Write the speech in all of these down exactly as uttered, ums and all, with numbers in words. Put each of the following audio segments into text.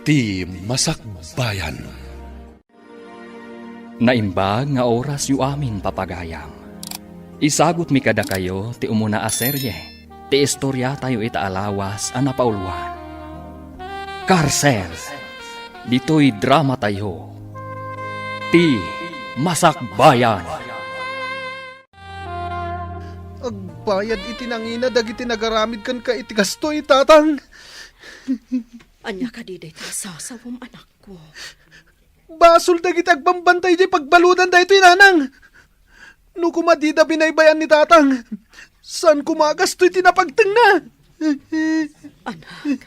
Ti Masakbayan. Naimbag nga orasyo amin, papagayam. Isagutmi kadakayo ti umuna a serye ti istoriatayo ita a lawas a napauluan. Karsel, ditoy dramatayo, Ti Masakbayan. Agbayad iti nangina dagiti nagaramid kenka iti kastoy, Tatang. Ania kadi dayta a sasawem, anakko? Basol dagiti agbambantay idiay pagbaludan daytoy, Nanang. No koma dida binaybay-an ni Tatang, saan koma a gastoy ti napagtengna. Anak,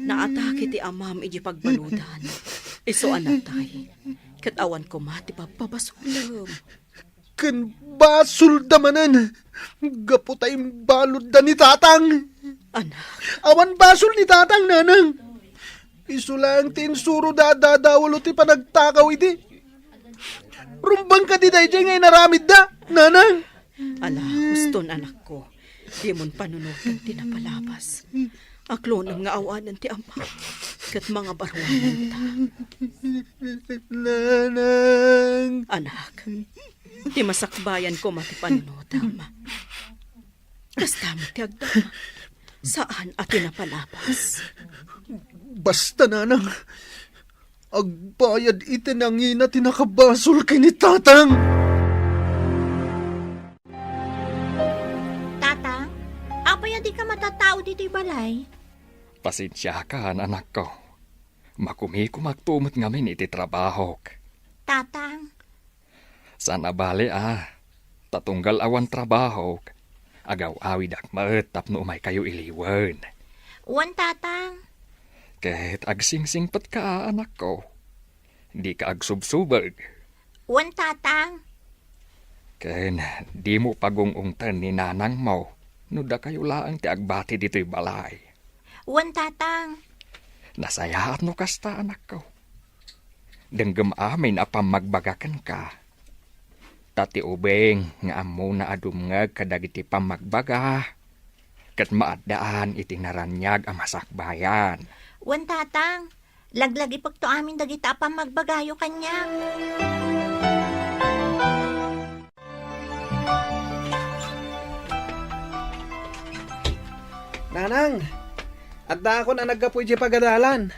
naatake ti amam idiay pagbaludan. Isu a natay, ket awan koma ti pabpabasolem. Ken basolda manen, gapu ta imbaludda ni Tatang. Anak. Awan basol ni Tatang, Nanang. Isu laeng ti insuroda a dadawalo ti panagtakaw idi. Rumbeng kadi daydiay nga inaramidda, Nanang? Ala, huston, anakko. Dimon panunoten ti napalabas. Aklonem nga awanen ti amam, ket mangabaruanenta. Nanang. Anak, ti masakbayan koma ti panunotam. Kasta met ti agdama. Saan a ti napalabas. Basta, Nanang, agbayad iti nangina ti nakabasol ken ni Tatang. Tatang, apay a dika matattao ditoy balay? Pasensiakan, anakko. Makumikumakto met ngamin iti trabahok. Tatang. Saan a bale a, ta tunggal awan trabahok, agaw-awidak met tapno umaykayo iliwen. Wen, Tatang. Ket agsingsingpetka a, anakko. Dika agsubsubeg. Wen, Tatang. Ken dimo pagung-ungten ni nanangmo no dakayo laeng ti agbati ditoy balay. Wen, Tatang. Nasayaat no kasta, anakko. Denggem amin a pammagbaga kenka. Ta ti ubing nga ammona a dumngeg kadagiti pammagbaga, ket maaddaan iti naraniag a masakbayan. Wen, Tatang, laglagipekto amin dagita a pammagbagayo kaniak. Nanang, addaakon a naggapu idiay pagadalan.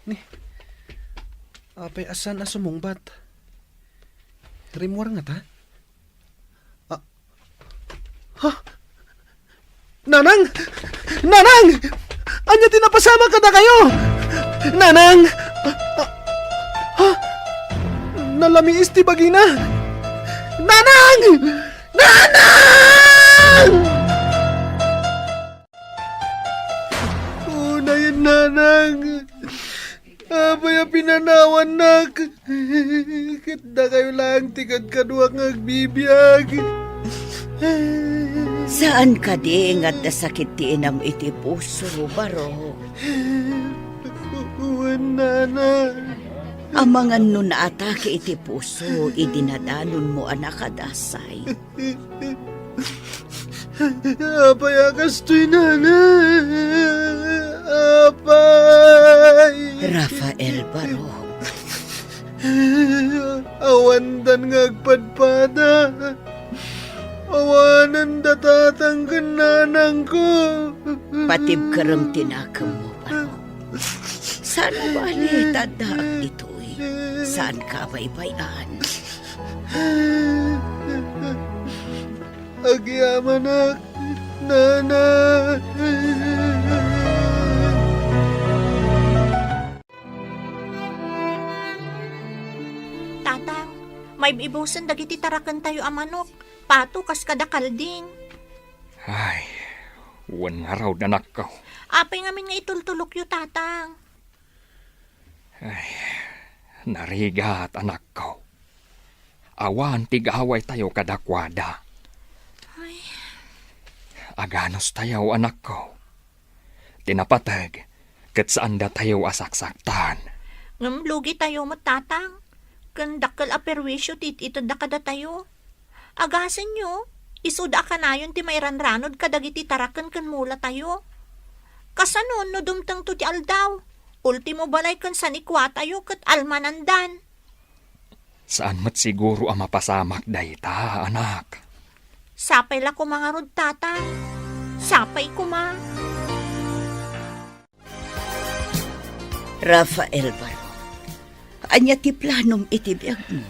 Ni, apay a saan a sumungbat? Rimmuar ngata? Ah. Ha? Nanang! Nanang! Ania ti napasamak kadakayo? Nanang! Ah, ah. Ha? Nalamiis ti bagina. Nanang! Nanang! Unayen, Nanang. Apay a pinanawannak? Ket dakayo laeng ti kadkaduak nga agbibiag. Saan kadi nga adda sakit ti inam iti puso, Barok? Wen, Nana. Amangan no naatake iti puso idi nadanonmo a nakadasay. Apay a kastoy, Nana? Apay! Rafael Barok. Awandan nga agpadpada. Awanen da tatang ken nanangko. Patibkerem ti nakemmo, Barok. Saan a bale ta addaak ditoy? Saanka a baybay-an? Agyamanak, Nana. Tatang, maib-ibusen dagiti tarakentayo a manok. Pato kas kada kalding. Ay, wen ngarud, anakko. Apay ngamin nga itultulokyo, Tatang? Ay, narigat, anakko. Awan ti gawaytayo kadakuada. Ay. Aganustayo, anakko. Ti napateg, ket saandatayo a saksaktan. Ngem lugitayo met, Tatang. Ken dakkel a perwisyo ti it-itedda kadatayo. Agasenyo, isuda a kanayon ti mairanranod kadagiti taraken ken mulatayo. Kasano no dumtengto ti aldaw? Ultimo balay ken sanikuatayo ket almanandan. Saan met siguro a mapasamak dayta, anak. Sapay la koma ngarud, Tatang. Sapay koma. Rafael Barok, ania ti planom iti biagmo?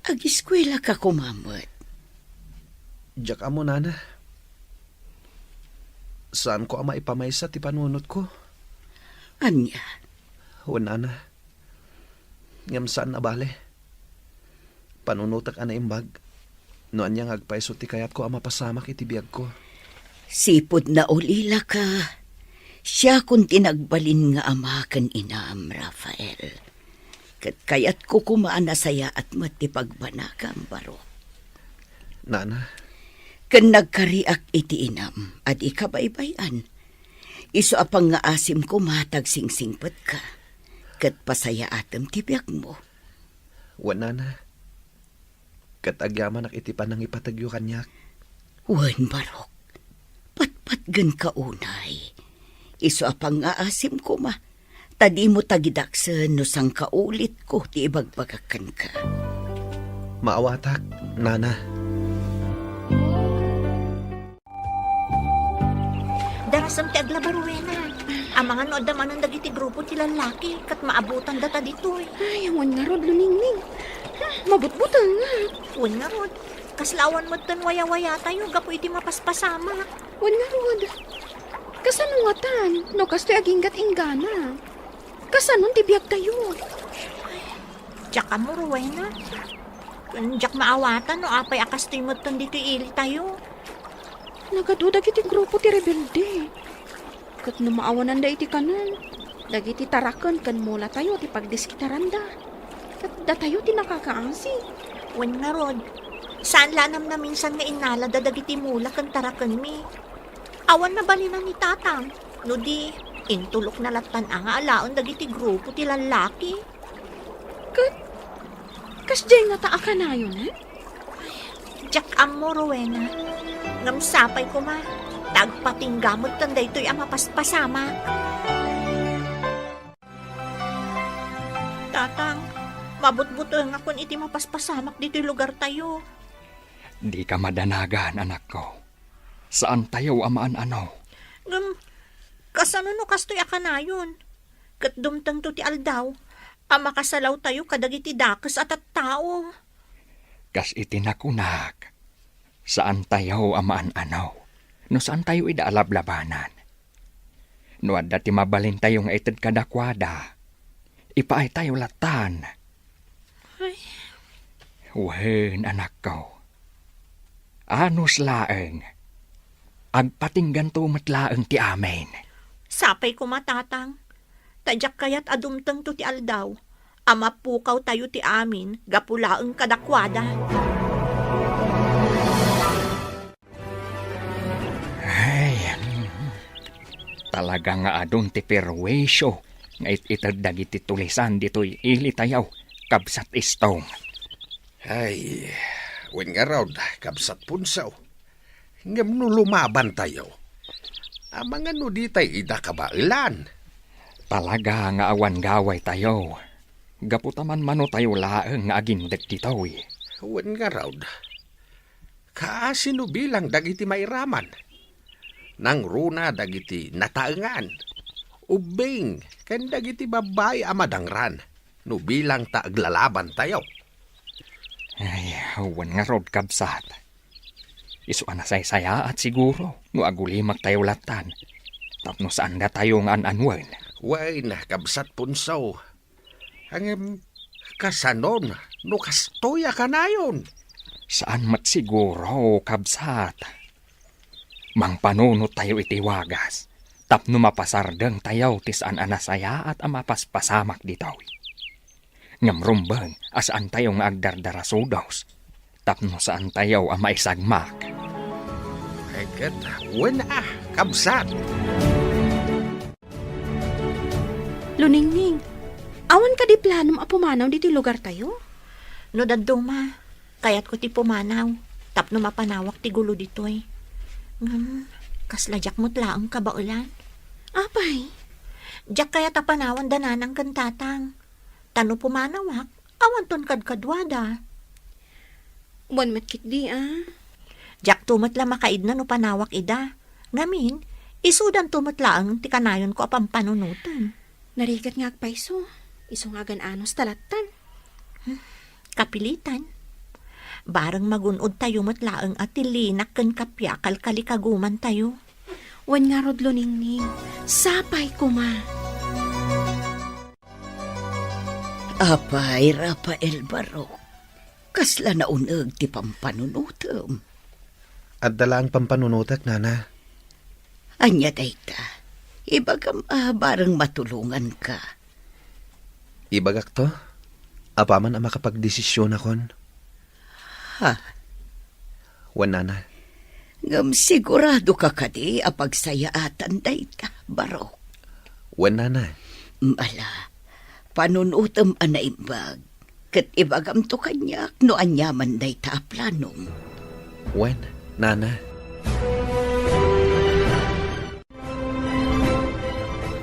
Agiskuelaka koma met. Diak ammo, Nana. Saanko a maipamaysa ti panunotko. Ania? Wen, Nana. Ngem saan a bale. Panunotek a naimbag no ania nga agpayso ti kayatko a mapasamak iti biagko. Sipud naulilaka, siakon ti nagbalin nga ama ken inam, Rafael. Ket kayatko koma a nasayaat met ti pagbanagam, Barok. Nana. Ken nagkariak iti inam a dika baybay-an. Isu a pangngaasim koma ta agsingsingpetka, ket pasayaatem ti biagmo. Wen, Nana. Ket agyamanak iti panangipategyo kaniak. Wen, Barok. Patpatgenka unay. Isu a pangngaasim koma, ta dimo tagidaksen no sangkaulitko ti ibagbagak kenka. Maawatak, Nana. Darasem ti aglaba, Rowena. Amangan no adda manen dagiti grupo ti lallaki ket maabutan data ditoy. Ay, wen ngarud, Luningning. Hmm, mabutbutengak. Wen ngarud, kasla awan metten wayawayatayo gapu iti mapaspasamak. Wen ngarud, kasano ngatan no kastoy aginggat-inggana? Kasanon ti biagtayo? Diak ammo, Rowena. Ken diak maawatan no apay a kastoy metten ditoy ilitayo. Nagadu dagiti grupo ti rebelde. Ket no maawananda iti kanen, dagiti taraken ken mulatayo ti pagdiskitaranda. Ket datayo ti nakakaasi. Wen ngarud, saan la a namnaminsan nga innalada dagiti mula ken tarakenmi. Awan nabalinan ni Tatang, no di, intulokna lattan a nga alaen dagiti grupo ti lallaki. Ket, kasdiay ngata a kanayon, eh? Diak ammo, Rowena. Ngem sapay koma, ta agpatingga metten daytoy a mapaspasamak. Tatang, mabutbutengakon iti mapaspasamak ditoy lugartayo. Dika madanagan, anakko. Saantayo a maan-ano. Ngem, kasano no kastoy a kanayon? Ket dumtengto ti aldaw a makasalawtayo kadagiti dakes a tattao. Kas iti nakunak, saantayo a maan-ano no saantayo ida a lablabanan. No adda ti mabalintayo nga ited kadakuada, ipaaytayo lattan. Ay. Wen, anakko. Anus laeng. Agpatingganto met laeng ti amin. Sapay koma, Tatang. Ta diak kayat a dumtengto ti aldaw a mapukawtayo ti amin gapu laeng kadakuada. Ay, mm, talaga nga adun ti perwisyo nga it-ited dagiti tulisan ditoy ilitayo, Kabsat Istong. Ay, wen ngarud, Kabsat Punso. Ngem no lumabantayo, amangan no ditay ida kabaelan. Talaga nga awan gawaytayo, gapu ta manmanotayo laeng nga agindek ditoy. Wen ngarud, kaasi no bilang dagiti mairaman. Nangruna dagiti nataengan, ubbing, ken dagiti babbai a madangran no bilang ta aglalabantayo. Ay, wen ngarud, kabsat. Isu a nasaysayaat siguro no agulimaktayo lattan tapno saandatayo nga an-anuen. Wen, Kabsat Punso. Ngem, kasanon no kastoy a kanayon? Saan met siguro, kabsat. Mangpanunottayo iti wagas tapno mapasardengtayo ti saan a nasayaat a mapaspasamak ditoy. Ngem rumbeng a saantayo nga agdardarasudos tapno saantayo a maisagmak. Ay, ket wen a, kabsat. Luningning, awan kadi planom a pumanaw ditoy lugartayo? No dadduma, kayatko ti pumanaw tapno mapanawak ti gulo ditoy. Ngem, kasla diak met laeng kabaelan. Apay, diak kayat a panawan da nanang ken tatang. Ta no pumanawak, awanton kadkaduada. Wen met ketdi, a. Diakto met la makaidna no panawak ida. Ngamin, isudanto met laeng ti kanayonko a pampanunotem. Narigat nga agpayso. Isu nga agan-anos ta lattan. Hmm, kapilitan. Bareng magun-od tayo met laeng a ti linak ken kappia a kalkalikaguman tayo. Wen ngarud, Luningning, sapay koma. Apay, Rafael Barok, kasla nauneg ti pampanunotem. Adda laeng pampanunotek, Nana. Ania dayta? Ibagam a bareng matulonganka. Ibagakto, apaman a makapagdesisionakon. Ha? Wen, Nana. Ngem siguradoka kadi a pagsayaatan dayta, Barok? Wen, Nana. Ala, panunotem a naimbag, ket ibagamto kaniak no aniaman dayta a planom. Wen, Nana.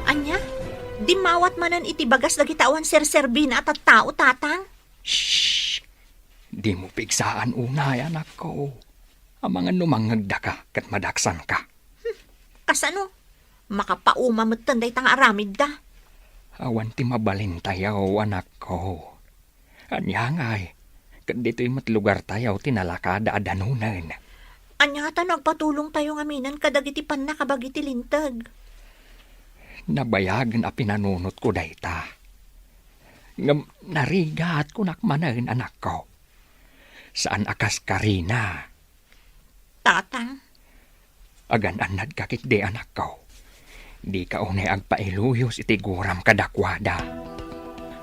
Ania? Dimmawat manen iti bagas dagiti awan serserbina a tattao, tatang? Shh! Dimo pigsaan unay, anakko. Amangan no mangngegdaka ket madaksanka. Hmm, kasano? Makapauma metten dayta nga aramidda. Awan ti mabalintayo, anakko. Ania ngay, ket ditoy met lugartayo ti nalakada a danunen. Ania ta no agpatulongtayo ngaminen kadagiti pannakabagi ti linteg? Nabayagen a pinanunotko dayta. Ngem narigat kunak manen, anakko. Saan a kas karina. Tatang. Agan-annadka ketdi, anakko. Dika unay agpailuyos iti guram kadakuada.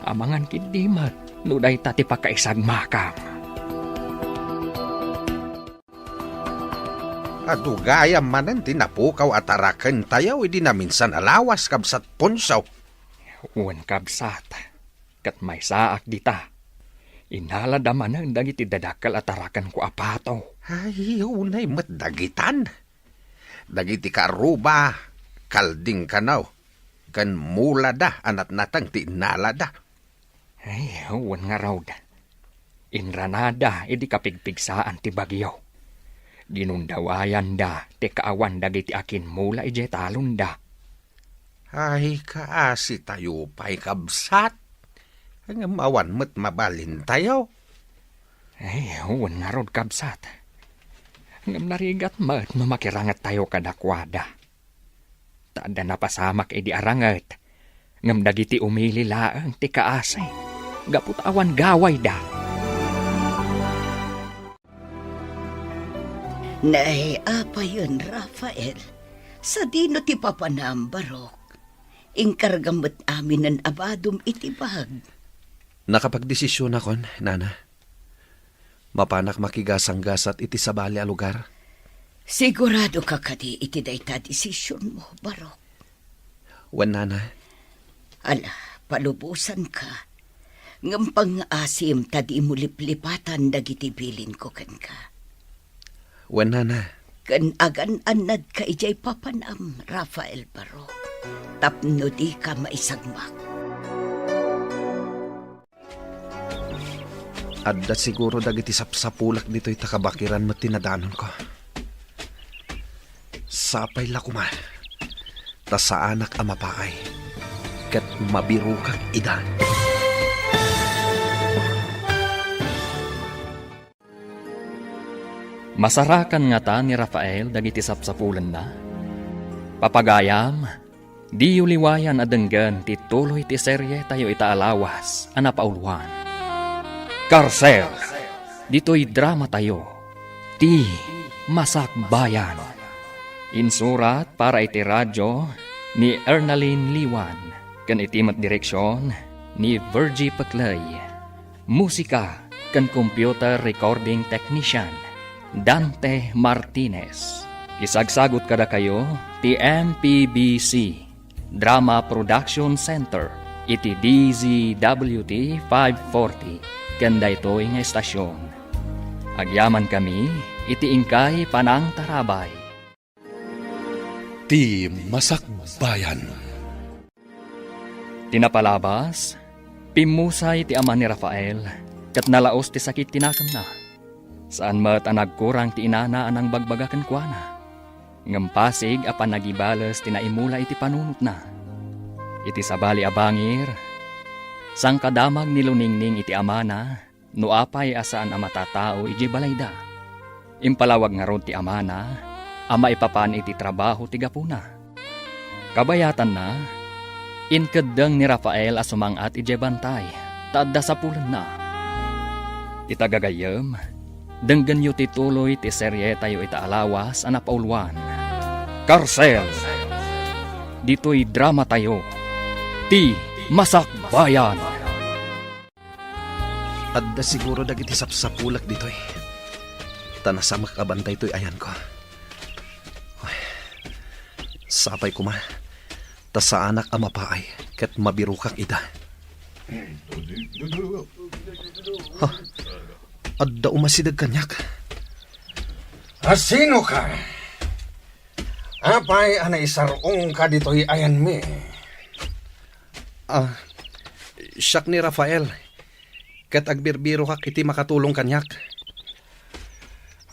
Amangan ketdi met no dayta ti pakaisagmakam. Adu gayam manen ti napukaw a tarakentayo idi naminsan a lawas, Kabsat Ponso. Wen, kabsat. Ket maysaak dita. Innalada manen dagiti dadakkel a tarakenko a pato. Ay, unay met dagitan. Dagiti kaarruba, kalding kano, ken mulada a natnateng ti innalada. Ay, wen ngarud. Inranada idi kapigpigsaan ti bagyo. Dinundawayanda ti kaawan dagiti akimmula idiay talonda. Ay, kaasitayo pay, kabsat. Ngem awan met mabalintayo. Ay, wen ngarud, kabsat. Ngem narigat met no makirangettayo kadakuada. Ta adda napasamak idi aranget, ngem dagiti umili laeng ti kaasi, gapu ta awan gawayda. Nay, apayen, Rafael, sadino ti papanam, Barok? Inkargam met aminen a badom iti bag. Nakapagdesisionakon, Nana. Mapanak makigasanggasat iti sabali a lugar. Siguradoka kadi iti dayta a desisionmo, Barok? Wen, Nana. Ala, palubosanka. Ngem pangngaasim ta dimo liplipatan dagiti bilinko kenka. Wen, Nana. Ken agan-annadka idiay papanam, Rafael Barok, tapno dika maisagmak. Adda siguro dagiti sapsapulak ditoy ta kabakiran met ti nadanonko. Sapay la koma ta saanak a mapaay ket mabirokak ida. Masarakan ngata ni Rafael dagiti sapsapulenna? Papagayam, diyo liwayan a denggen ti tuloy ti serietayo ita a lawas a napauluan, Karsel. Ditoy dramatayo, Ti Masakbayan. Insurat para iti radyo ni Ernalyn Liwan ken iti met direksion ni Virgie Peclay. Musika ken computer recording technician, Dante Martinez. Isagsagut kadakayo ti M P B C Drama Production Center iti D Z W T five forty ken daytoy nga estasion. Agyamankami iti inkay panangtarabay. Ti Ti Masakbayan. Ti napalabas, pimmusay ti ama ni Rafael, ket nalaos ti sakit ti nakemna. Saan met a nagkurang ti inana a nangbagbaga kenkuana. Ngem pasig a panagibales ti naimula iti panunotna. Iti sabali a bangir, sangkadamag ni Luningning iti amana, no apay a saan a matatao idiay balayda. Impalawag ngarud ti amana a maipapan iti trabaho ti gapuna. Kabayatanna, inkeddeng ni Rafael a sumang-at idiay bantay ta adda sapulenna. Ita gagayyem, denggenyo ti tuloy ti serietayo ita a lawas a napauluan, Karsel. Ditoy dramatayo, Ti Masakbayan. Adda siguro dagiti sapsapulak ditoy. Ta nasamak a bantay toy ayanko. Ay, sapay koma, ta saanak a mapaay ket mabirokak ida. Ha? Adda umasideg kaniak. Asinoka? Apay a naisar-ongka ditoy ayanmi? Ah, siak ni Rafael, ket agbirbirokak iti makatulong kaniak.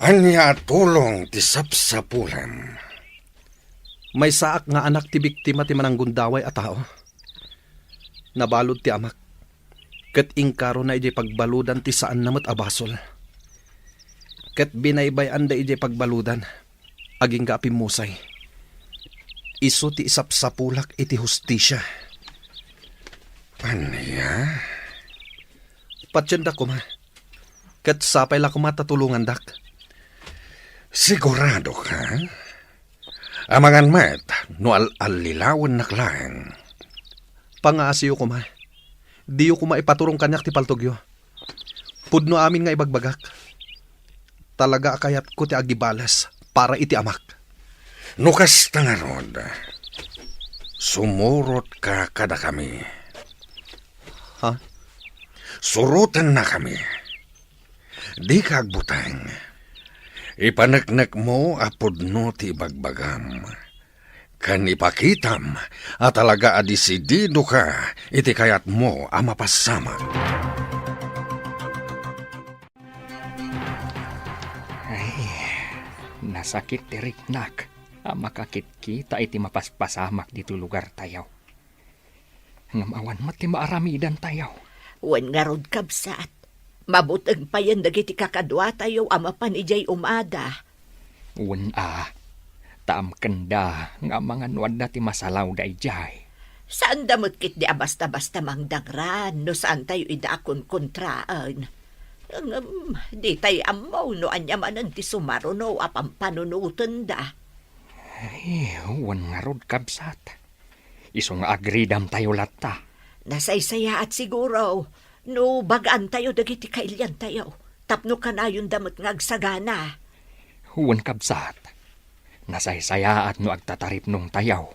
Ania a tulong ti sapsapulam? Maysaak nga anak ti biktima ti mananggundaway a tao. Nabalud ti amak, ket inkarona idiay pagbaludan ti saanna met a basol. Ket binaybay-anda idiay pagbaludan, agingga a pimmusay. Isu ti isapsapulak iti hustisia. Ania? Patiendak koma, ket sapay la koma ta tulongandak. Siguradoka? Amangan met no al-allilawennak laeng. Pangaasiyo koma. Diyo koma ipaturong kaniak ti paltogyo. Pudno amin nga ibagbagak. Talaga a kayatko ti agibales para iti amak. No kasta ngarud, sumurotka kadakami. Ha? Surotennakami. Dika agbuteng. Ipaneknekmo a pudno ti ibagbagam. Ken ipakitam a talaga a disididoka iti kayatmo a mapasama. Ay, nasakit ti riknak a makakitkita iti mapaspasamak ditoy lugartayo. Ngem awan met ti maaramidantayo. Wen ngarud, kabsat, mabuteng payen dagiti kakaduatayo a mapan idiay umada. Wen a, ta amkenda nga amangan no adda ti masalawda idiay. Saanda met ketdi a basta-basta mangdangran no saantayo ida a kunkontraen. Ngem, ditay ammo no ania manen ti sumaruno a pampanunotenda. Ay, wen ngarud, kabsat. Isu nga agridamtayo latta. Nasaysayaat siguro no bagaantayo dagiti kailiantayo tapno kanayonda met nga agsagana. Wen, kabsat, nasaysayaat no agtataripnongtayo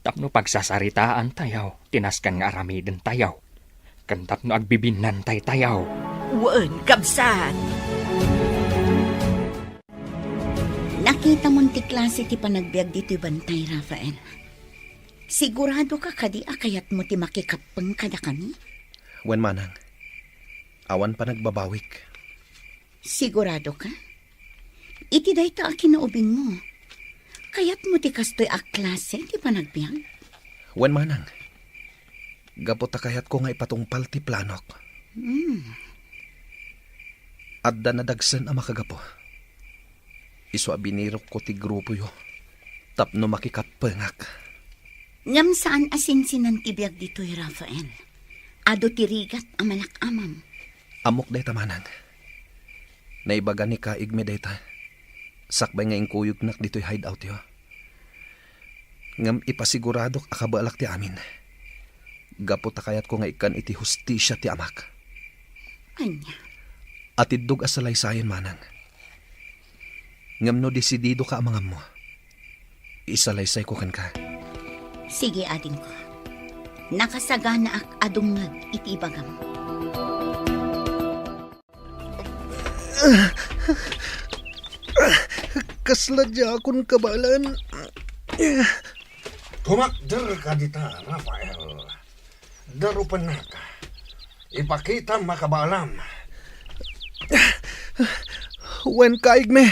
tapno pagsasaritaantayo ti nasken nga aramidentayo ken tapno agbibinnantaytayo. Wen, kabsat. Nakitamon ti klase ti panagbiag ditoy bantay, Rafael. Siguradoka kadi a kayatmo ti makikappeng kadakami? Wen, manang. Awan panagbabawik. Siguradoka? Iti dayta a kinaubingmo, kayatmo ti kastoy a klase ti panagbiag? Wen, manang. Gapu ta kayatko nga ipatungpal ti planok. Hmm. Adda nadagsen a makagapu. Isu a binirokko ti grupoyo tapno makikappengak. Ngem saan a sinsinan ti biag ditoy, Rafael. Adu ti rigat a malak-amam. Ammok dayta, manang. Naibaga ni Kaigme dayta sakbay nga inkuyognak ditoy hideoutyo. Ngem ipasiguradok a kabaelak ti amin. Gapu ta kayatko nga ikkan iti hustisia ti amak. Ania? Atiddog a salaysayen, manang. Ngem no disididoka a mangammo, isalaysayko kenka. Sige, adingko. Nakasaganaak a dumngeg iti ibagam. Kasla diakon kabaelan. Tumakder ka dita, Rafael. Darupennak. Ipakitam a kabaalam. Wen, kaigmi.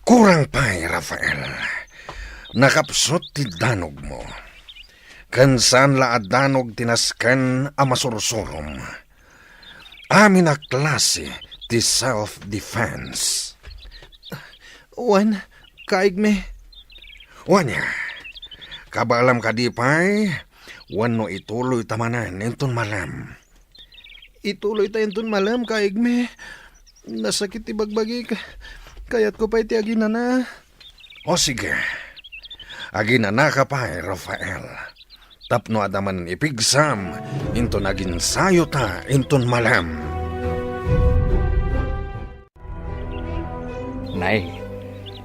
Kurang pay, Rafael. Nakapsut ti danogmo. Ken saan la a danog ti nasken a masursurom. Amin a klase ti self-defense. Wen, kaigmi. Wen, kabaalam kadi pay, wenno ituloyta manen inton malem? Ituloyta inton malem, kaigmi. Nasakit ti bagbagik. Kayatko pay ti aginana. O sige, aginanaka pay, Rafael. Tapno adda manen ipigsam inton aginsayota inton malem. Nay,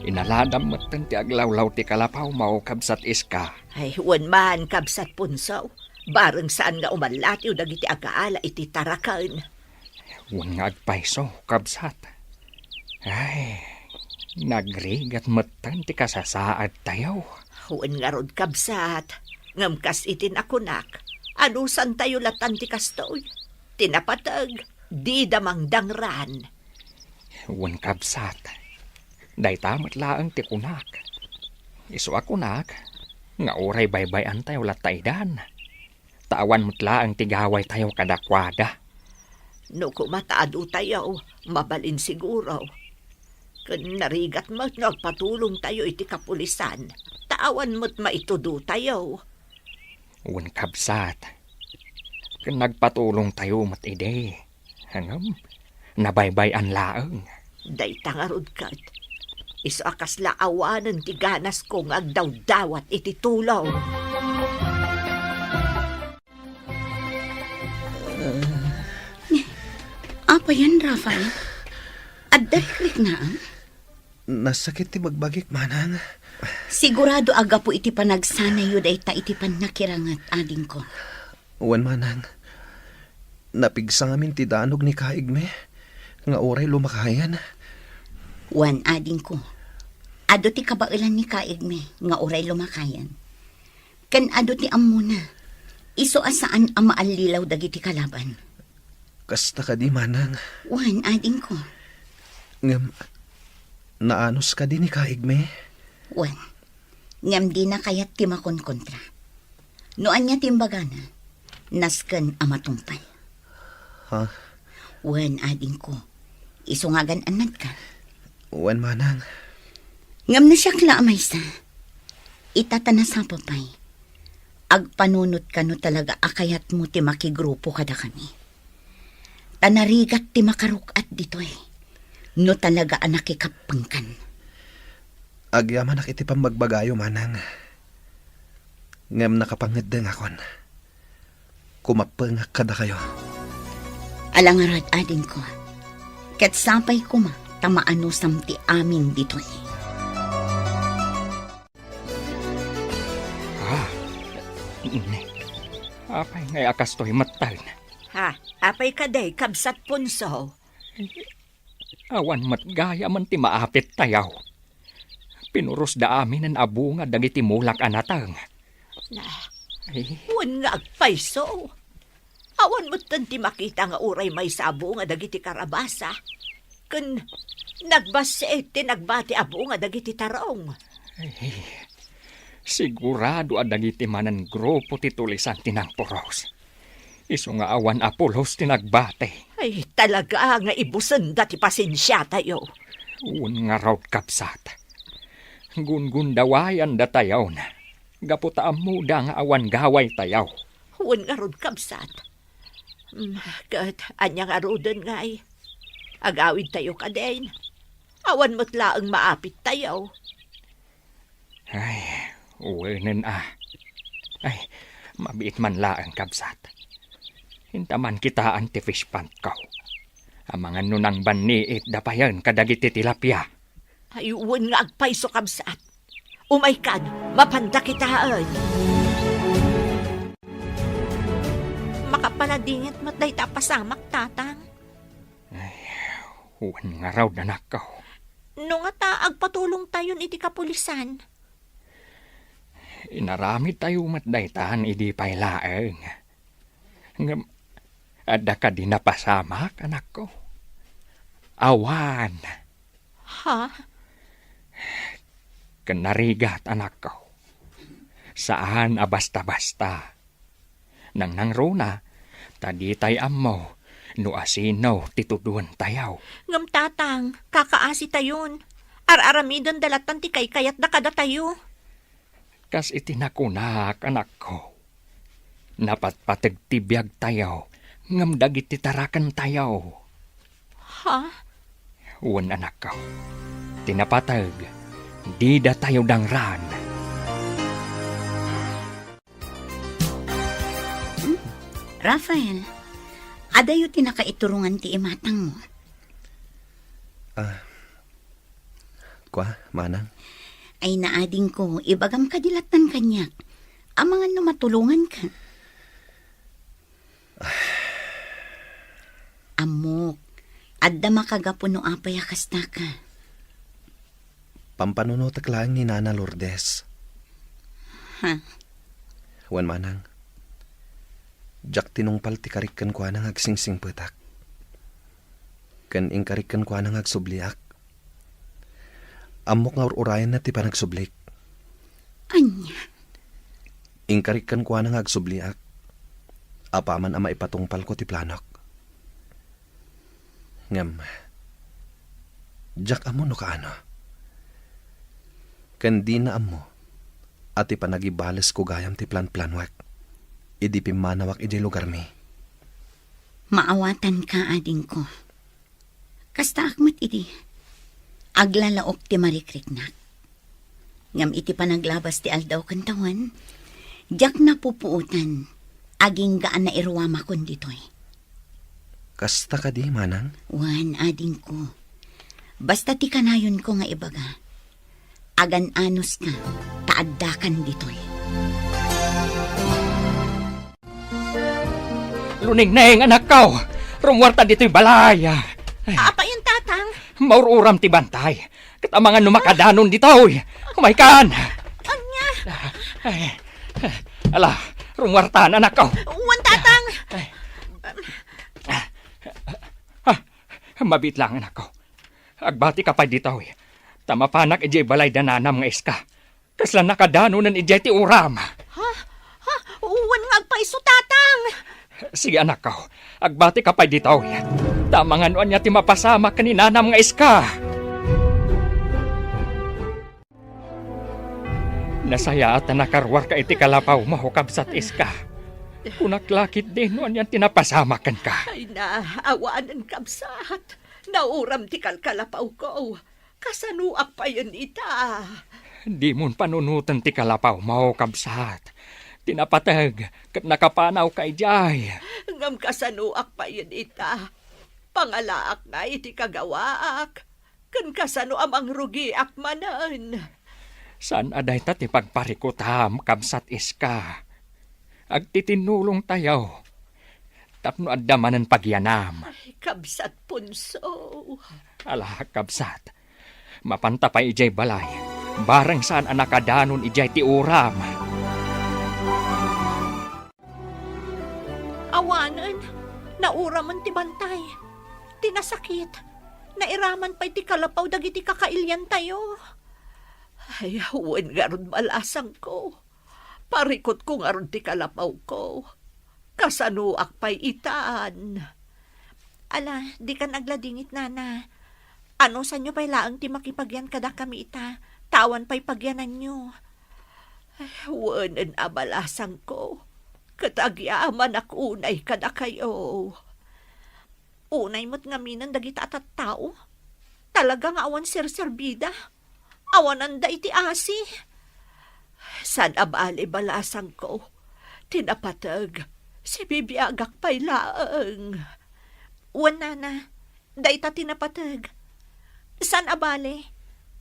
inaladam metten ti aglawlaw ti kalapawmo, Kabsat Iska. Ay, wen man, Kabsat Punso. Bareng saan nga umallatiw dagiti agaala iti taraken. Wen nga agpayso, kabsat. Ay, nagrigat metten ti kasasaadtayo. Wen ngarud, kabsat, ngem kas iti nakunak, anusantayo latan ti kastoy. Ti napateg, dida mangdangran. Wen, kabsat, dayta met laeng ti kunak. Isu a kunak nga uray baybay-antayo latta idan. Ta awan met laeng ti gawaytayo kadakuada. No koma ta aduyo, mabalin siguro. Ken narigat met no agpatulongtayo iti kapulisan, ta awan met maituddotayo. Wen, kabsat, ken nagpatulongtayo met idi. Ngem, nabaybay-an laeng. Dayta ngarud ket, isu a kasla awanen ti ganasko nga agdawdawat iti tulong. Apayen, Rafael? Adda rikriknaem? Nasakit ti bagbagik, manang. Sigurado a gapu iti panagsanayyo dayta iti pannakiranget, adingko. Wen, manang. Napigsa ngamin ti danog ni kaigmi nga uray lumakayen. Wen, adingko. Adu ti kabaelan ni kaigmi nga uray lumakayen. Ken adu ti ammona. Isu a saan a maallilaw dagiti kalaban. Kasta kadi, manang. Wen, adingko. Ngem, naanus kadi ni kaigmi? Wen. Ngem dina kayat ti makonkontra. No ania ti imbagana, nasken a matungpal. Ha? Wen, adingko. Isu nga agan-annadka. Wen, manang. Ngem no siak la a maysa, ita ta nasapa pay, agpanunotka no talaga a kayatmo ti makigrupo kadakami. Ta narigat ti makaruk-at ditoy, no talaga a nakikappengkan. Agyamanak iti pammagbagayo, manang. Ngem nakapangeddengakon. Kumappengak kadakayo. Ala ngarud, adingko. Ket sapay koma ta maanusam ti amin ditoy. Ah, ne. Apay ngay a kastoy metten? Ha, apay kadi, Kabsat Punso? Awan met gayamen ti maapittayo. Pinurosda aminen a bunga dagiti mulak a nateng. Na, Ay. Wen nga agpayso. Awan metten ti makita nga uray maysa a bunga dagiti karabasa. Ken nagbassit ti nagbati a bunga dagiti tarong. Ay, sigurado a dagiti manen grupo ti tulisan ti nangpuros. Isu nga awan a pulos ti nagbati. Ay, talaga nga ibusenda ti pasensiatayo. Wen ngarud, kabsat. Gungundawayandatayon gapu ta ammoda nga awan gawaytayo. Wen ngarud, kabsat. Mm, ket ania ngaruden ngay? Agawidtayo kadin. Awan met laeng maapittayo. Ay, wenen a. Ay, mabiit man laeng, kabsat. Inta man kitaan ti fish pond ko. Amangan no nangbanniit da payen kadagiti tilapia. Ay, wen nga agpayso, kabsat. Umaykan, mapanda kitaen. Makapaladingit met dayta a pasamak, tatang. Ay, wen ngarud, anakko. No ngata, agpatulongtayon iti kapulisan. Inaramidtayo met daytan idi pay laeng. Ngem adda kadi napasamak, anakko? Awan. Ha? Ken narigat, anakko. Saan a basta-basta. Nangnangruna, ta ditay ammo no asino ti tuduentayo. Ngem, Tatang, kakaasitayon. Ar-aramidenda lattan ti kaykayatda kadatayo. Kas iti nakunak, anakko, napatpateg ti biagtayo, ngem dagiti tarakentayo. Ha? Wen, anakko, ti napateg, didatayo dangran. Hmm? Rafael, adayo ti nakaiturongan ti imatangmo? Ah, kua, manang? Ay, naadingko, ibagam kadi lattan kaniak. Amangan no matulonganka. Ammok, adda makagapu no apay a kastaka. Pampanunotek laeng ni Nana Lourdes. Ha? Wen, manang, diak tinungpal ti karik kenkuana nga agsingsingpetak. Ken inkarik kenkuana nga agsubliak. Ammok nga ur-urayenna ti panagsublik. Ania? Inkarik kenkuana nga agsubliak, apaman a maipatungpalko ti planok. Ngem, diak ammo no kaano. Ken dina ammo a ti panagibalesko gayam ti planplanuek idi pimmanawak idiay lugarmi. Maawatanka, adingko. Kastaak met idi, aglalaok ti marikriknak. Ngem iti panaglabas ti aldaw ken tawen, diak napupuotan, agingga a nairuamakon ditoy. Kasta kadi, manang? Wen, adingko. Basta ti kanayonko nga ibaga, agan-anoska, ta addakan ditoy. Lunengneng, anakko! Rummuarta ditoy balay! Ay. Apay, Tatang? Maur-uram ti bantay. Ket amangan no makadanon ditoy. Umaykan! Ania? Ay. Ala, rummuartan, anakko. Wen, Tatang! Ay. Ah, mabiit lang, anakko. Agbatika pay ditoy. Ta mapanak idiay balay da nanam nga iska. Kasla nakadanonen idiay ti uram. Ha? Ha? Wen nga agpayso, Tatang! Sige, anakko. Agbatika pay ditoy. Ta amangan no ania ti mapasamak ken ni nanam nga iska. Nasayaat a nakaruarka iti kalapawmo, kabsat Iska. Kunak la ketdi no anian ti napasamak kenka. Ay na, awanen, kabsat. Nauram ti kalkalapawko. Kasanoak payen ita? Dimon panunoten ti kalapawmo, kabsat. Ti napateg ket nakapanawka idiay. Ngem kasanoak payen ita? Pangalaak nga iti kagawaak, ken kasano a mangrugiak manen? Saan a dayta ti pagparikutam, kabsat Iska. Agtitinnulongtayo tapno adda manen pagyanam. Ay, kabsat Ponso. Ala, kabsat. Mapanta pay idiay balay. Bareng saan a nakadanon idiay ti uram. Awanen, nauramen ti bantay. Ti nasakit, nairaman pay ti kalapaw dagiti kakailiantayo. Ay, wen ngarud, balasangko. Parikutko ngarud ti kalapawko. Kasanoak pay itan? Ala, dikan agladingit, nana. Anusanyo pay laeng ti makipagyan kadakami ita, ta awan pay pagyananyo. Ay, wenen a balasangko, ket agyamanak unay kadakayo. Unay met ngamin dagita a tattao. Talaga nga awan serserbida. Awananda iti asi. Saan a bale, balasangko. Ti napateg, sibibiagak pay laeng. Wen, nana, dayta ti napateg. Saan a bale,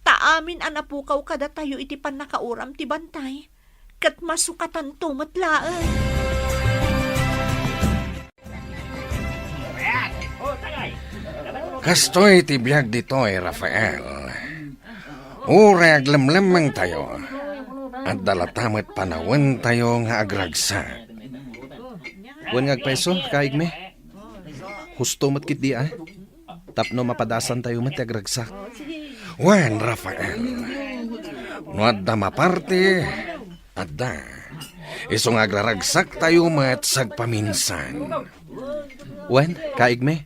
ta amin a napukaw kadatayo iti pannakauram ti bantay, ket masukatanto met laeng. Kastoy ti biag ditoy, Rafael. Uray aglemlemmengtayo, adda latta met panawentayo nga agragsak. Wen nga agpayso, kaigmi. Husto met ketdi a. Tapno mapadasantayo met ti agragsak. Wen, Rafael, no adda maparti, adda. Isu nga agraragsaktayo met sagpaminsan. Wen, kaigmi.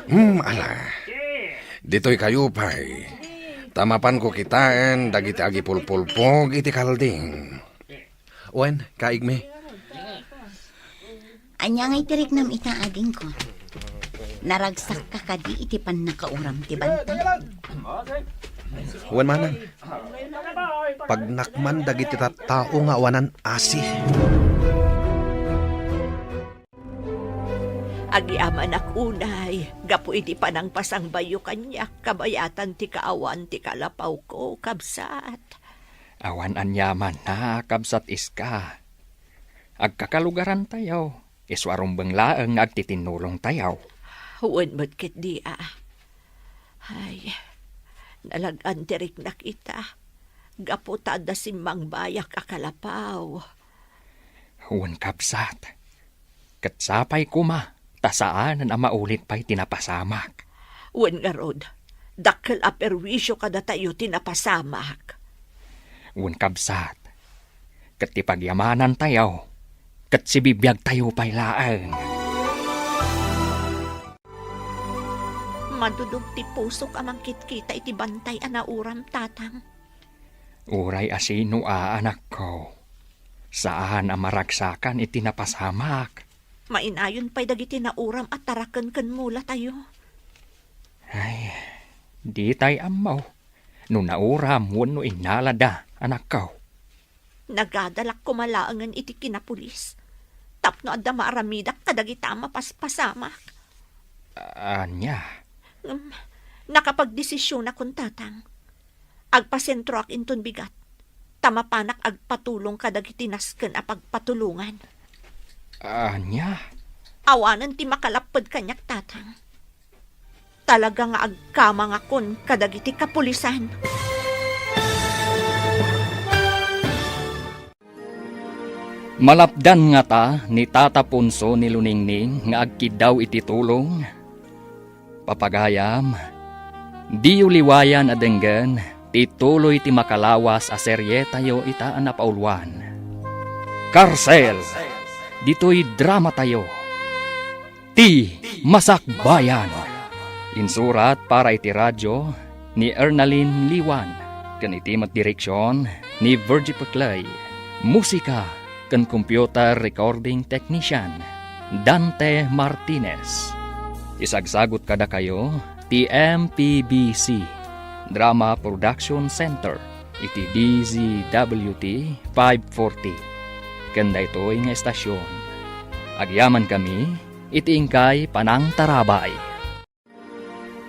Hmm, ala. Ditoy kayo pay. Ta mapanko kitaen dagiti agipulpulpog iti kalding. Wen, kaigmi. Ania nga itiriknam ita, adingko? Naragsakka kadi iti pannakauram ti bantay? Wen manang. Pagnakman dagiti tattao nga awanan asi. Agyamanak unay, gapu iti panangpasangbayo kaniak, kabayatan ti kaawan ti kalapawko, kabsat. Awan aniamanna, kabsat Iska. Agkakalugarantayo, isu a rumbeng laeng nga agtitinnulongtayo. Wen met ketdi a. Ay, nalag-an ti riknak ita, gapu ta adda simmangbayak a kalapaw. Wen, kabsat. Ket sapay koma, ta saanen a maulit pay ti napasamak. Wen ngarud, dakkel a perwisio kadatayo ti napasamak. Wen, kabsat, ket ti pagyamanantayo, ket sibibiagtayo pay laeng. Madudog ti pusok a mangkitkita iti bantay a nauram, Tatang. Uray a sino a, anakko, saan a maragsakan iti napasamak. Mainayon pay dagiti nauram a taraken ken mulatayo. Ay, ditay ammo no nauram wenno innalada, anakko. Nagadalak koma laengen iti kinapulis tapno adda maaramidak kadagita a mapaspasamak. Ania? Ngem, nakapagdesisionakon, Tatang. Agpasentroak inton bigat, ta mapanak agpatulong kadagiti nasken a pagpatulongan. Ania? Awanen ti makalapped kaniak, Tatang. Talaga nga agkamangakon kadagiti kapulisan. Malapdan ngata ni Tata Ponso ni Luningning nga agkiddaw iti tulong? Papagayam, diyo liwayan a denggen ti tuloy ti makalawas a serietayo ita a napauluan. Karsel! Ditoy dramatayo. Ti Masakbayan. Insurat para iti radyo ni Ernalyn Liwan, ken iti met direksion ni Virgie Peclay. Musika ken computer recording technician, Dante Martinez. Isagsagut kadakayo ti M P B C Drama Production Center iti D Z W T five forty. Ken daytoy nga estasion, agyamankami iti inkay panangtarabay.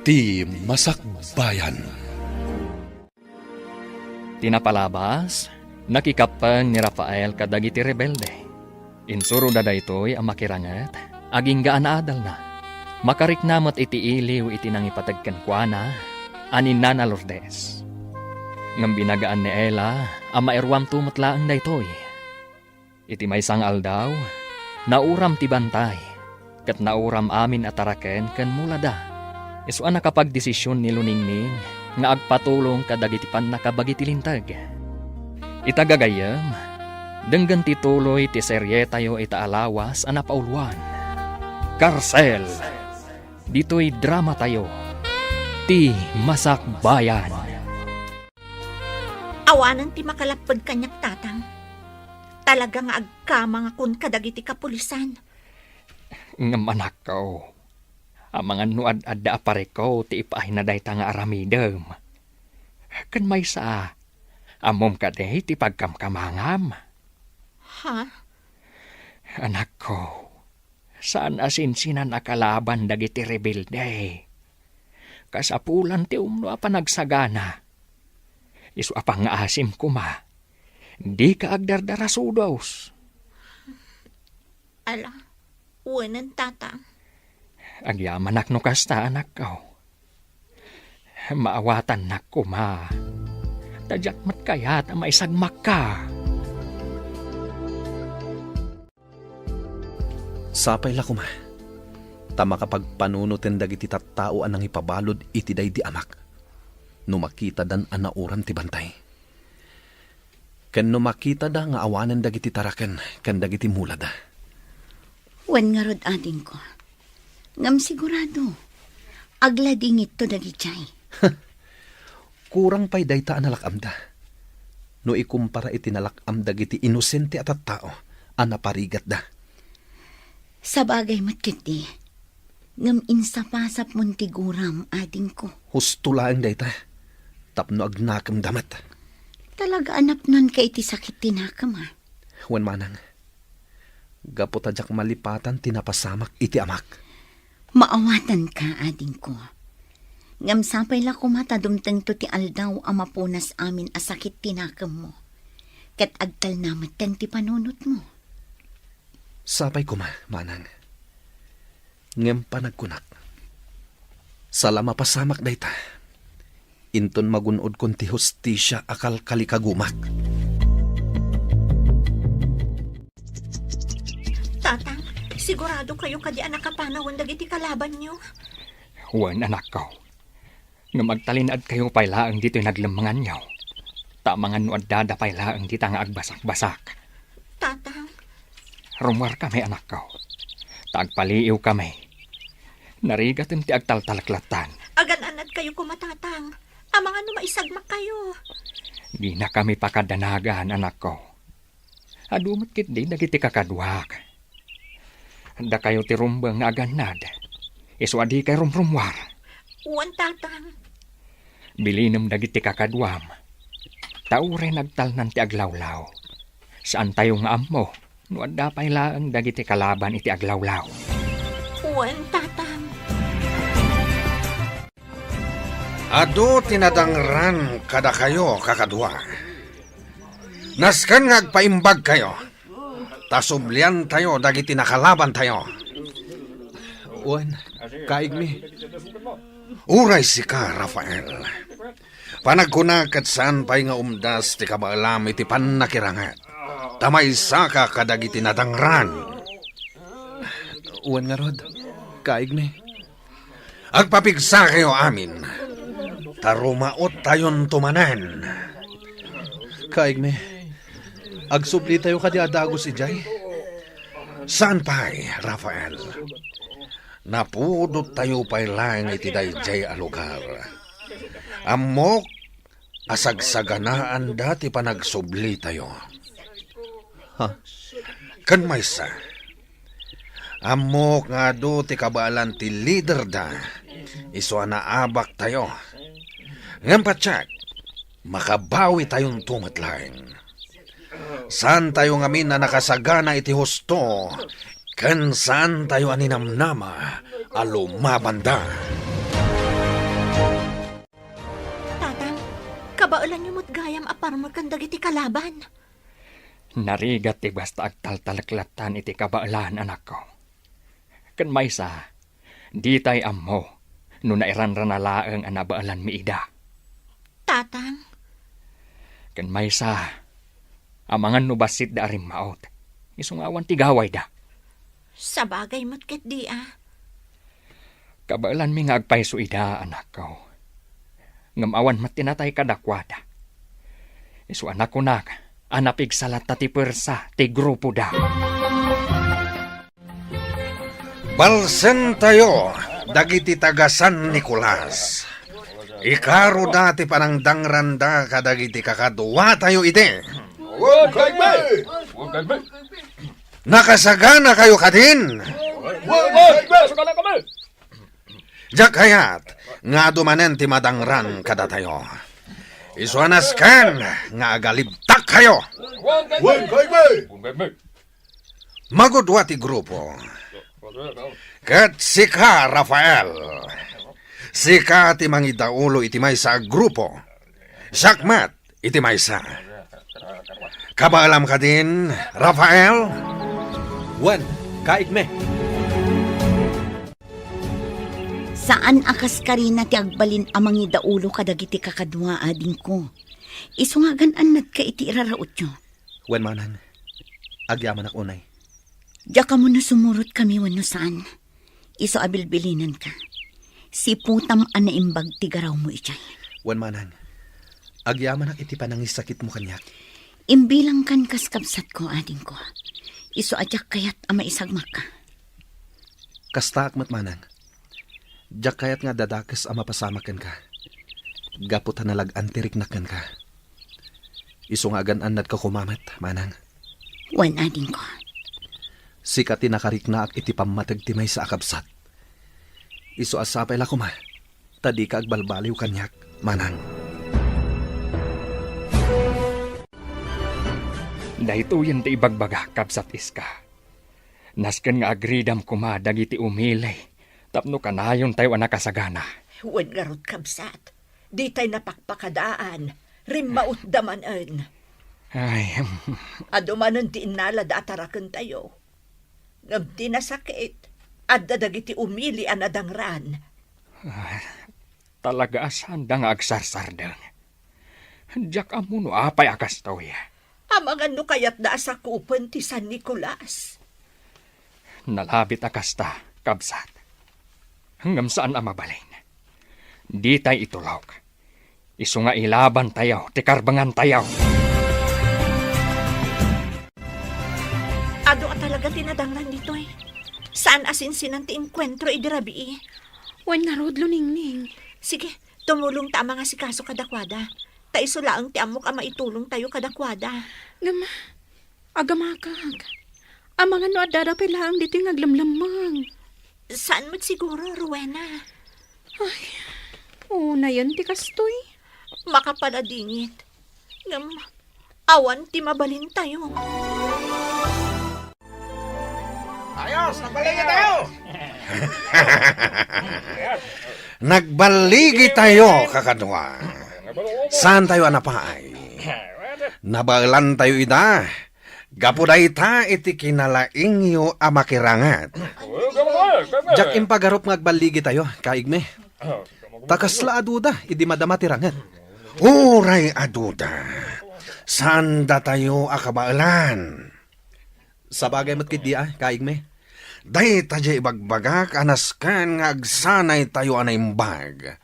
Ti Masakbayan. Ti napalabas, nakikappeng ni Rafael kadagiti rebelde. Insuroda daytoy a makiranget, agingga a naadalna. Makarikna met iti iliw iti nangipateg kenkuana a ni Nana Lourdes. Ngem binagaan ni Ella a mairuamto met laeng daytoy. Iti maysa nga aldaw, nauram ti bantay, ket nauram amin a taraken ken mulada. Isu a nakapagdesision ni Luningning nga agpatulong kadagiti pannakabagi ti linteg. Ita gagayyem, denggen ti tuloy ti serietayo ita a lawas a napauluan. Karsel! Ditoy dramatayo, Ti Masakbayan. Awanen ti makalapped kaniak, Tatang. Talaga nga agkamangakon kadagiti kapulisan. Ngem anakko, amangan no ad-adda a parikko ti ipaayna dayta nga aramidem. Ken maysa, ammom kadi ti pagkamkamangam? Ha? Anakko, saan a sinsinan a kalaban dagiti rebelde. Kasapulan ti umno a panagsagana. Isu a pangngaasim koma, dika agdardarasudos. Ala, wenen, Tatang. Agyamanak no kasta, anakko. Maawatannak koma. Ta diak met kayat a maisagmakka. Sapay la koma, ta makapagpanunoten dagiti tattao a nangipabalud iti daydi amak, no makitadan a nauram ti bantay, ken no makitada nga awanen dagiti taraken ken dagiti mulada. Wen ngarud, adingko. Ngem sigurado, agladingitto dagidiay. Kurang pay dayta a nalak-amda, no ikumpara iti nalak-am dagiti inosente a tattao a naparigatda. Sabagay met ketdi, ngem insapasapmon ti guram, adingko. Husto laeng dayta, tapno agnakemda met. Talaga a napnonka iti sakit ti nakem, a? Wen manang, gapu ta diak malipatan ti napasamak iti amak. Maawatanka, adingko. Ngem sapay la koma ta dumtengto ti aldaw a mapunas amin a sakit ti nakemmo, ket agtalna metten ti panunotmo. Sapay koma, manang. Ngem panagkunak, sala mapasamak dayta, inton magun-odkon ti hustisia a kalkalikagumak. Tatang, sigurado kayo kadi a nakapanawen dagiti kalabanyo? Wen, anakko. Ngem agtalinaedkayo pay laeng ditoy naglemmenganyo, ta amangan no addada pay laeng dita nga agbasakbasak. Tatang. Rummuarkami, anakko, ta agpaliiwkami. Narigaten ti agtaltaleklattan. Agan-anadkayo koma, Tatang. Amangan no maisagmakkayo. Dinakami pakadanagan, anakko. Adu met ketdi dagiti kakaduak. Dakayo ti rumbeng nga agannad, isu a dikay rumrummuar. Wen, Tatang. Bilinem dagiti kakaduam, ta uray nagtalnan ti aglawlaw, saantayo nga ammo no adda pay laeng dagiti kalaban iti aglawlaw. Wen, Tatang. Adu ti nadangran kadakayo, kakadua. Nasken nga agpaimbagkayo, ta subliantayo dagiti nakalabantayo. Wen, kaigmi. Uray sika, Rafael. Panagkuna ket saan pay nga umdas ti kabaelam iti pannakiranget, ta maysaka kadagiti nadangran. Wen ngarud, kaigmi. Agpapigsakayo amin, ta rumaottayonto manen. Kaigmi, agsublitayo kadi a dagus idiay? Saan pay, Rafael. Napudottayo pay laeng iti daydiay a lugar. Ammok a sagsaganaanda ti panagsublitayo. Ha? Ken maysa, ammok nga adu ti kabaelan ti liderda, isu a naabaktayo. Ngem patiek, makabawitayonto met laeng. Saantayo ngamin a nakasagana iti husto, ken saantayo a ninamnama a lumabanda. Tatang, kabaelanyo met gayam a parmekan dagiti kalaban. Narigat ti basta agtaltaleklattan iti kabaelan, anakko. Ken maysa, ditay ammo no nairanrana laeng a nabaelanmi ida. Tatang. Ken maysa, amangan no bassitda a rimmaut, isu nga awan ti gawayda. Sabagay met ketdi a. Kabaelanmi nga agpayso ida, anakko. Ngem awan met ti natay kadakuada. Isu a nakunak a napigsa latta ti puersa ti grupoda. Balsentayo dagiti taga San Nicolas. Ikaroda ti panangdangranda kadagiti kakaduatayo iti. Wen, kaigmi! Wen, kaigmi! Nakasaganakayo kadin? Wen, wen, wen! Diak kayat nga adu manen ti madangran kadatayo. Isu a nasken nga agalibtakkayo. Wen, kaigmi! Magudua ti grupo. Ket sika, Rafael, sika ti mangidaulo iti maysa a grupo. Siak met iti maysa. Kabaelam kadin, Rafael? Wen, kaigmi. Saan a kaskarina ti agbalin a mangidaulo kadagiti kakadua, adingko. Isu nga agan-annadka iti irarautyo. Wen, manang, agyamanak unay. Diak ammo no sumurot kami wenno saan. Isu a bilbilinenka. Siputam a naimbag ti garawmo idiay. Wen, manang, agyamanak iti panangisakitmo kaniak. Imbilangkan kas kabsatko, adingko. Isu a diak kayat a maisagmakka. Kastaak met, manang. Diak kayat nga adda dakes a mapasamak kenka. Gapu ta nalag-an ti riknak kenka. Isu nga agan-annadka koma met, manang. Wen, adingko. Sika ti nakariknaak iti pammateg ti maysa a kabsat. Isu a sapay la koma, ta dika agbalbaliw kaniak, manang. Daytoyen ti ibagbagak, kabsat Iska. Nasken nga agridam koma dagiti umili tapno kanayontayo a nakasagana. Wen ngarud, kabsat, ditay napakpakadaan, rimmautda manen. Ay, adu manen ti innalada a tarakentayo. Ngem ti nasakit, adda dagiti umili a nadangran. Ah, talaga a saanda nga agsarsardeng. Diak ammo no apay a kastoy. Amangan no kayatda a sakupen ti San Nicolas. Nalabit a kasta, kabsat. Ngem saan a mabalin. Ditay itulok. Isu nga ilabantayo ti karbengantayo. Adu a talaga ti nadangran ditoy. Saan a sinsinan ti enkuentro idi rabii. Wen ngarud, Luningning. Sige, tumulongta a mangasikaso kadakuada. Ta isu laeng ti ammok a maitulongtayo kadakuada. Ngem, agamakak. Amangan no addada pay laeng ditoy nga aglemlemmeng. Saan met siguro, Rowena? Ay, unayen ti kastoy. Makapaladingit. Ngem, awan ti mabalintayo. Ayos, nagbaligi tayo! Nagbaligi tayo, kakadua. Saan tayo a napaay? Nabaelan tayo ida. Gapu dayta iti kinalaingyo a makiranget. Diak impagarup nga agbaligi tayo, kaigmi. Ta kasla a duda idi madama ti ranget. Uray a duda, saan datayo a kabaelan. Sabagay met ketdi a, kaigmi. Dayta diay ibagbagak a nasken nga agsanay tayo a naimbag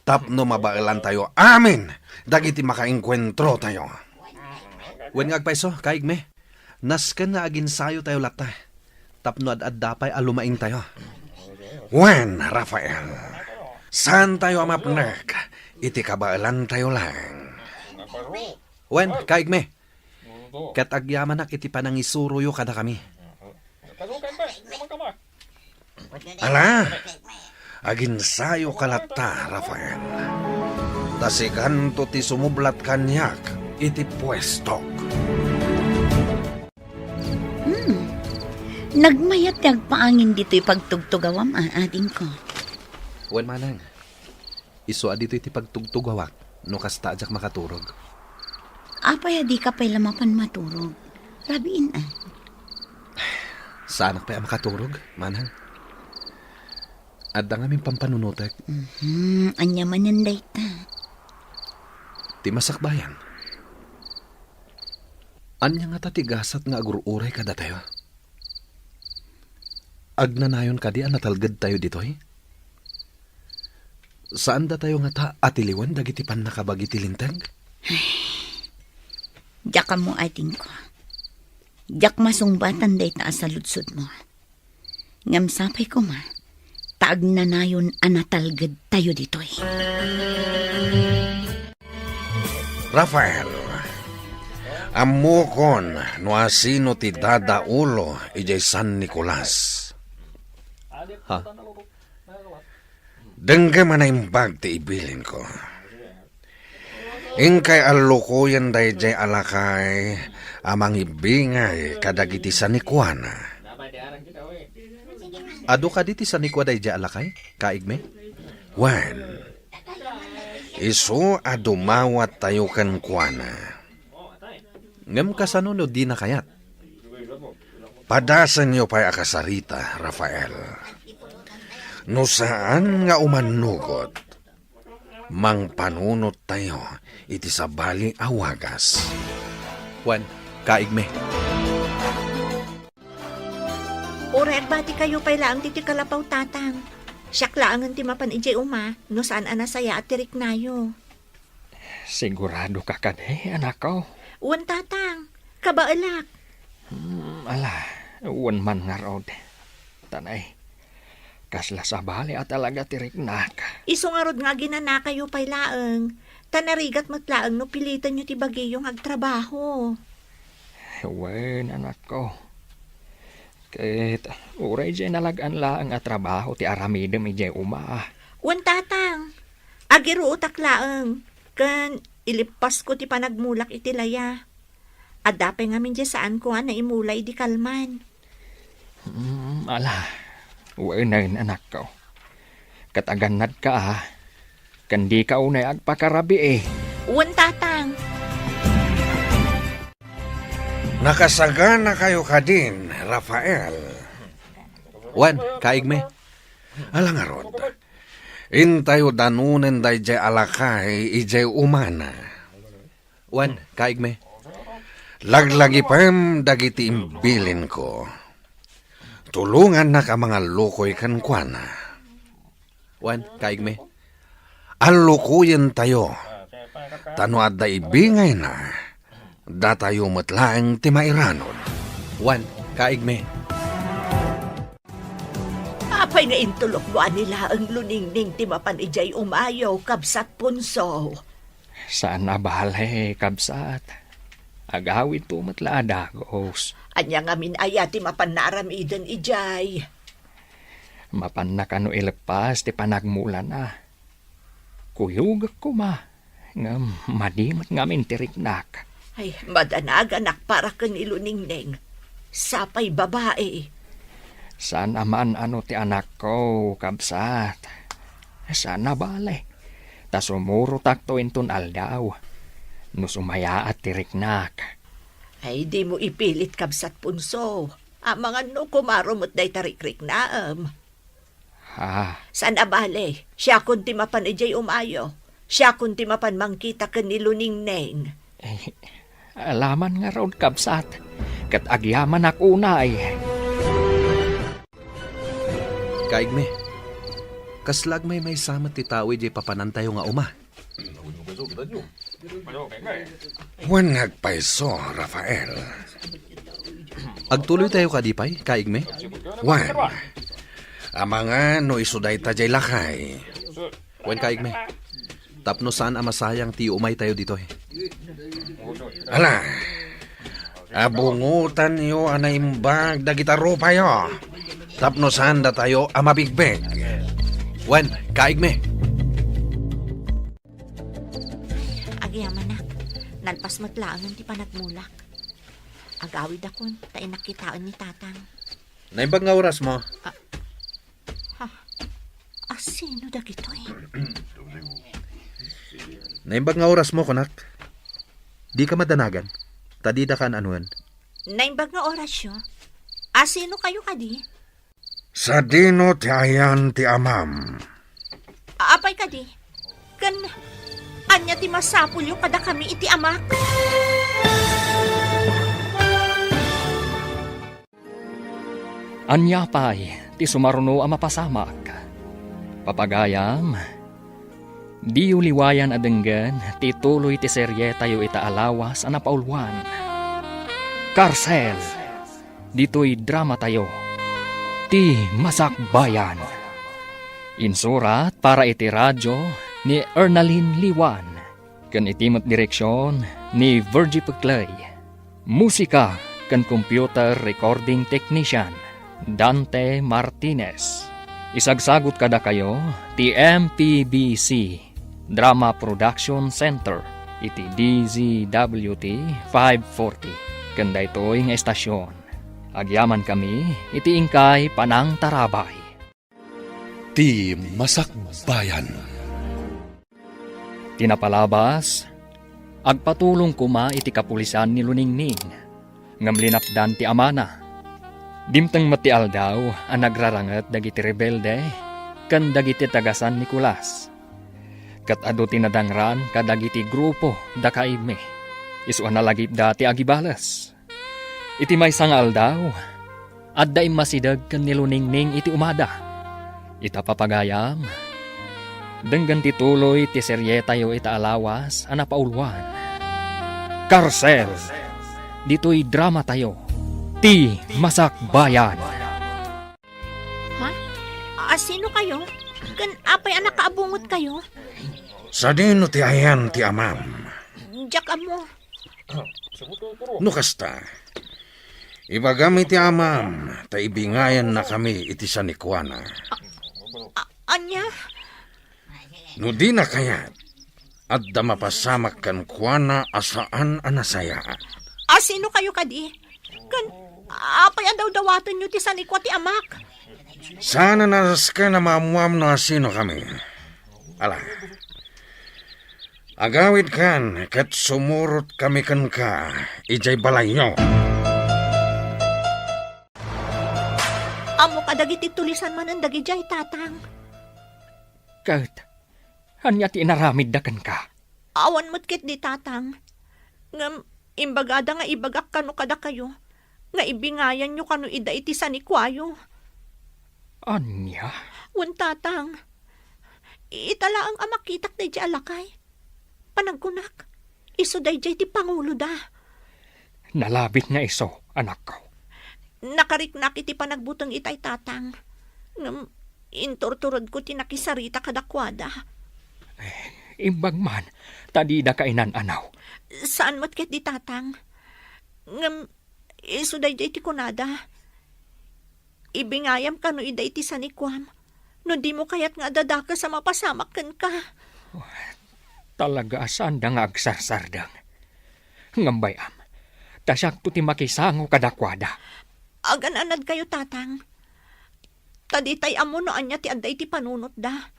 tapno mabaelan tayo amin dagiti makaengkuentro tayo. Wen nga agpayso, kaigmi, nasken nga aginsayo tayo latta tapno ad-adda pay a lumaing tayo. Wen, Rafael, saan tayo a mapnek iti kabaelan tayo lang. Wen, kaigmi, ket agyamanak iti panangisuroyo kadakami. Ala, aginsayoka latta, Rafael. Ta sikanto ti sumublat kaniak iti puestok. Hmm. Nagmayat ti agpaangin ditoy pagtugtugawam, a, adingko. Wen manang. Isu a ditoy ti pagtugtugawak no kasta a diak makaturog. Apay a dika pay la mapan maturog? Rabiin a. Saanak pay a makaturog, manang. Adda ngamin pampanunotek. Mhm, ania manen dayta? Ti masakbayan. Ania ngata ti gasat nga agur-uray kadatayo? Agnanayon kadi a natalgedtayo ditoy? Saan datayo ngata a tiliwen dagiti pannakabagi ti Linteg? Diak ammo, adingko. Diak masungbatan dayta a saludsodmo. Ngem sapay koma, ta agnanayon a natalgedtayo ditoy. Rafael, ammokon no asino ti dadaulo idiay San Nicolas. Ha? Denggem a naimbag ti ibilinko. Inkay allukoyen daydiay a lakay a mangibbingay kadagiti sanikuana. Adu kadi ti sanikua daydiay a lakay, kaigmi? Wen, isu a dumawattayo kenkuana. Ngem kasano no dina kayat? Padasenyo pay a kasarita, Rafael. No saan nga umannugot, Mangpanunottayo iti sabali a wagas. Wen, kaigmi. Uray agbatikayo pay laeng ditoy kalapaw, Tatang. Siak laengen ti mapan idiay uma no saan a nasayaat ti riknayo. Sigurado ka kadi, anakko? Wen, Tatang. Kabaelak. Hmm, ala, wen man ngarud. Tanay, kasla sabali a talaga ti riknak. Isu ngarud nga aginanakayo pay laeng, ta narigat met laeng no pilitenyo ti bagiyo nga agtrabaho. Wen, anakko. Ket uray diay nalag-an laeng a trabaho ti aramidem idiay uma. Wen, Tatang, agiruotak laeng, ken ilippasko ti panagmulak iti laya. Adda pay ngamin diay saanko a naimula idi kalman. Mm, ala, wenen, anakko. Ket agannadka, a, ken dika unay agpakarabii. Wen, Tatang. Nakasaganakayo kadin, Rafael? Wen, kaigmi. Ala ngarud, intayo danunen daydiay a lakay idiay umana. Wen, kaigmi. Laglagipem dagiti imbilinko. Tulongannak a mangallukoy kenkuana. Wen, kaigmi. Allukoyentayo. Ta no adda ibingayna, datayo met laeng ti mairanud. Wen, kaigmi. Apay nga intulokmo a ni laeng luningning ti mapan idiay umayo, Kabsat Punso? Saan a bale, kabsat. Agawidto met la a dagus. Ania ngamin aya ti mapan naaramiden idiay? Mapanna kano ileppas ti panagmulana. Kuyogek koma, ngem madi met ngamin ti riknak. Ay, madanaganak para ken ni Luningning. Sapay babai. Saan a maan-ano ti anakko, kabsat. Saan a bale. Ta sumurotakto inton aldaw. No sumayaat ti riknak. Ay, dimo ipilit, Kabsat Punso. Amangan no kumaro met dayta rikriknaem. Ah. Saan a bale, siakon ti mapan idiay umayo. Siakon ti mapan mangkita ken ni Luningning. Eh, alaman ngarud, kabsat, ket agyamanak unay. Kaigmi, kasla agmaymaysa met ti tao idiay papanantayo nga uma. Wen, agpayso, Rafael. Agtuloytayo kadi pay, kaigmi? Wen, amangan no isu dayta diay lakay. Wen, kaigmi. Tapno saan a masayang ti umaytayo ditoy. Ala, abungotanyo a naimbag dagita rupayo. Tapno saan datayo a mabigbeg. Wen, kaigmi. Agyamanak, nalpas met laengen ti panagmulak. Agawidakon, ta innak kitaen ni Tatang. Naimbag nga orasmo? Ah, ha? Asino dagitoy? Naimbag nga orasmo, kunak. Dika madanagan, ta didaka an-anoen. Naimbag nga orasyo? Asino kayo kadi? Sadino ti ayan ti amam? Apay kadi? Ken ania ti masapulyo kadakami iti amak? Ania pay ti sumaruno a mapasamak? Papagayam, diyo liwayan a denggen ti tuloy ti serietayo ita a lawas a napauluan. Karsel. Ditoy dramatayo, Ti Masakbayan. Insurat para iti radyo ni Ernalyn Liwan, ken iti met direksion ni Virgie Peclay. Musika ken computer recording technician, Dante Martinez. Isagsagut kadakayo ti M P B C Drama Production Center iti D Z W T five forty. Ken daytoy nga estasion, agyamankami iti inkay panangtarabay. Ti Masakbayan. Ti napalabas, agpatulong koma iti kapulisan ni Luningning, ngem linapdan ti amana. Dimteng met ti aldaw a nagraranget dagiti rebelde ken dagiti taga San Nicolas. Ket adu ti nadangran kadagiti grupo da kaibmi. Isu a nalagipda ti agibales. Iti maysa nga aldaw, adda immasideg ken ni Luningning iti umada. Ita papagayam, denggen ti tuloy ti serietayo ita a lawas a napauloan. Karsel! Ditoy dramatayo, Ti Masakbayan. Ha? Asino kayo? Ken apay a nakaabungot kayo? Sadino ti ayan ti amam? Diak ammo. No kasta, ibagam iti amam, ta ibingayannakami iti sanikuana. A-, ania? No dina kayat, adda mapasamak kenkuana a saan a nasayaat. Asino kayo kadi? Ken apay a dawdawatenyo ti sanikua ti amak? Saan a nasken a maammuam no asino kami. Ala, agawidkan ket sumurot kami kenka idiay balayyo. Ammo kadagiti tulisan manen dagidiay, Tatang. Ket ania ti inaramidda kenka? Awan met ketdi, Tatang. Ngem imbagada nga ibagak kano kadakayo nga ibingayanyo kano ida iti sanikuayo. Ania? Wen, Tatang. Ita laeng a makitak daydiay a lakay. Panagkunak, isu daydiay ti panguloda. Nalabit nga isu, anakko. Nakariknak iti panagbuteng itay, Tatang. Ngem inturturedko ti nakisarita kadakuada. Eh, imbag man, ta dida kainan-anaw. Saan met ketdi, Tatang. Ngem isu daydiay ti kunada. Ibingayam kano ida iti sanikuam, no dimo kayat nga adda dakes a mapasamak kenka. Talaga a saanda nga agsarsardeng. Ngem bay-am, ta siakto ti makisango kadakuada. Agan-anadkayo, Tatang. Ta ditay ammo no ania ti adda iti panunotda.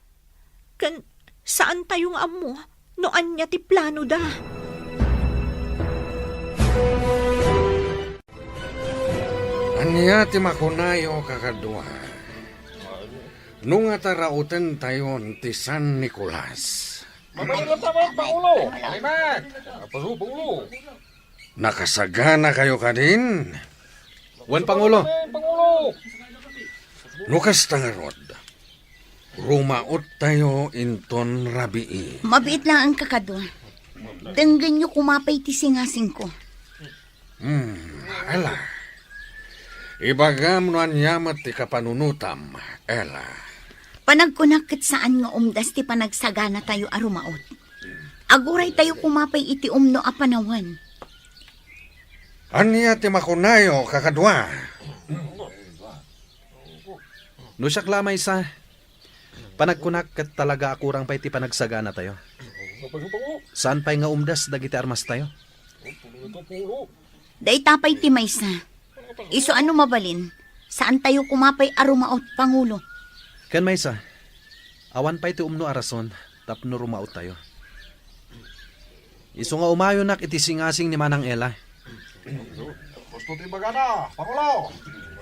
Ken saantayo nga ammo no ania ti planoda. Ania ti makunayo, kakadua? No nga tarautentayon ti San Nicolas. Mabalin taman, Pangulo! Alimat! Apaso, Pangulo! Nakasaganakayo kadin? Wen, Pangulo. Pangulo! No kasta ngarud, rumaottayo inton rabii. Mabiit laeng, kakadua. Denggenyo koma pay ti singasingko. Hmm, ala. Ibagam no ania met ti kapanunotam, Ella. Panagkunak ket saan nga umdas ti panagsaganatayo a rumaot. Aguraytayo koma pay iti umno a panawen. Ania ti makunayo, kakadua? No siak la maysa, panagkunak ket talaga a kurang pay ti panagsaganatayo. Saan pay nga umdas dagiti armastayo. Dayta pay ti maysa. Isu a no mabalin, saantayo koma pay a rumaot, Pangulo. Ken maysa, awan pay ti umno a rason tapno rumaottayo. Isu nga umayonak iti singasing ni Manang Ella. Gusto ti bagana, Pangulo.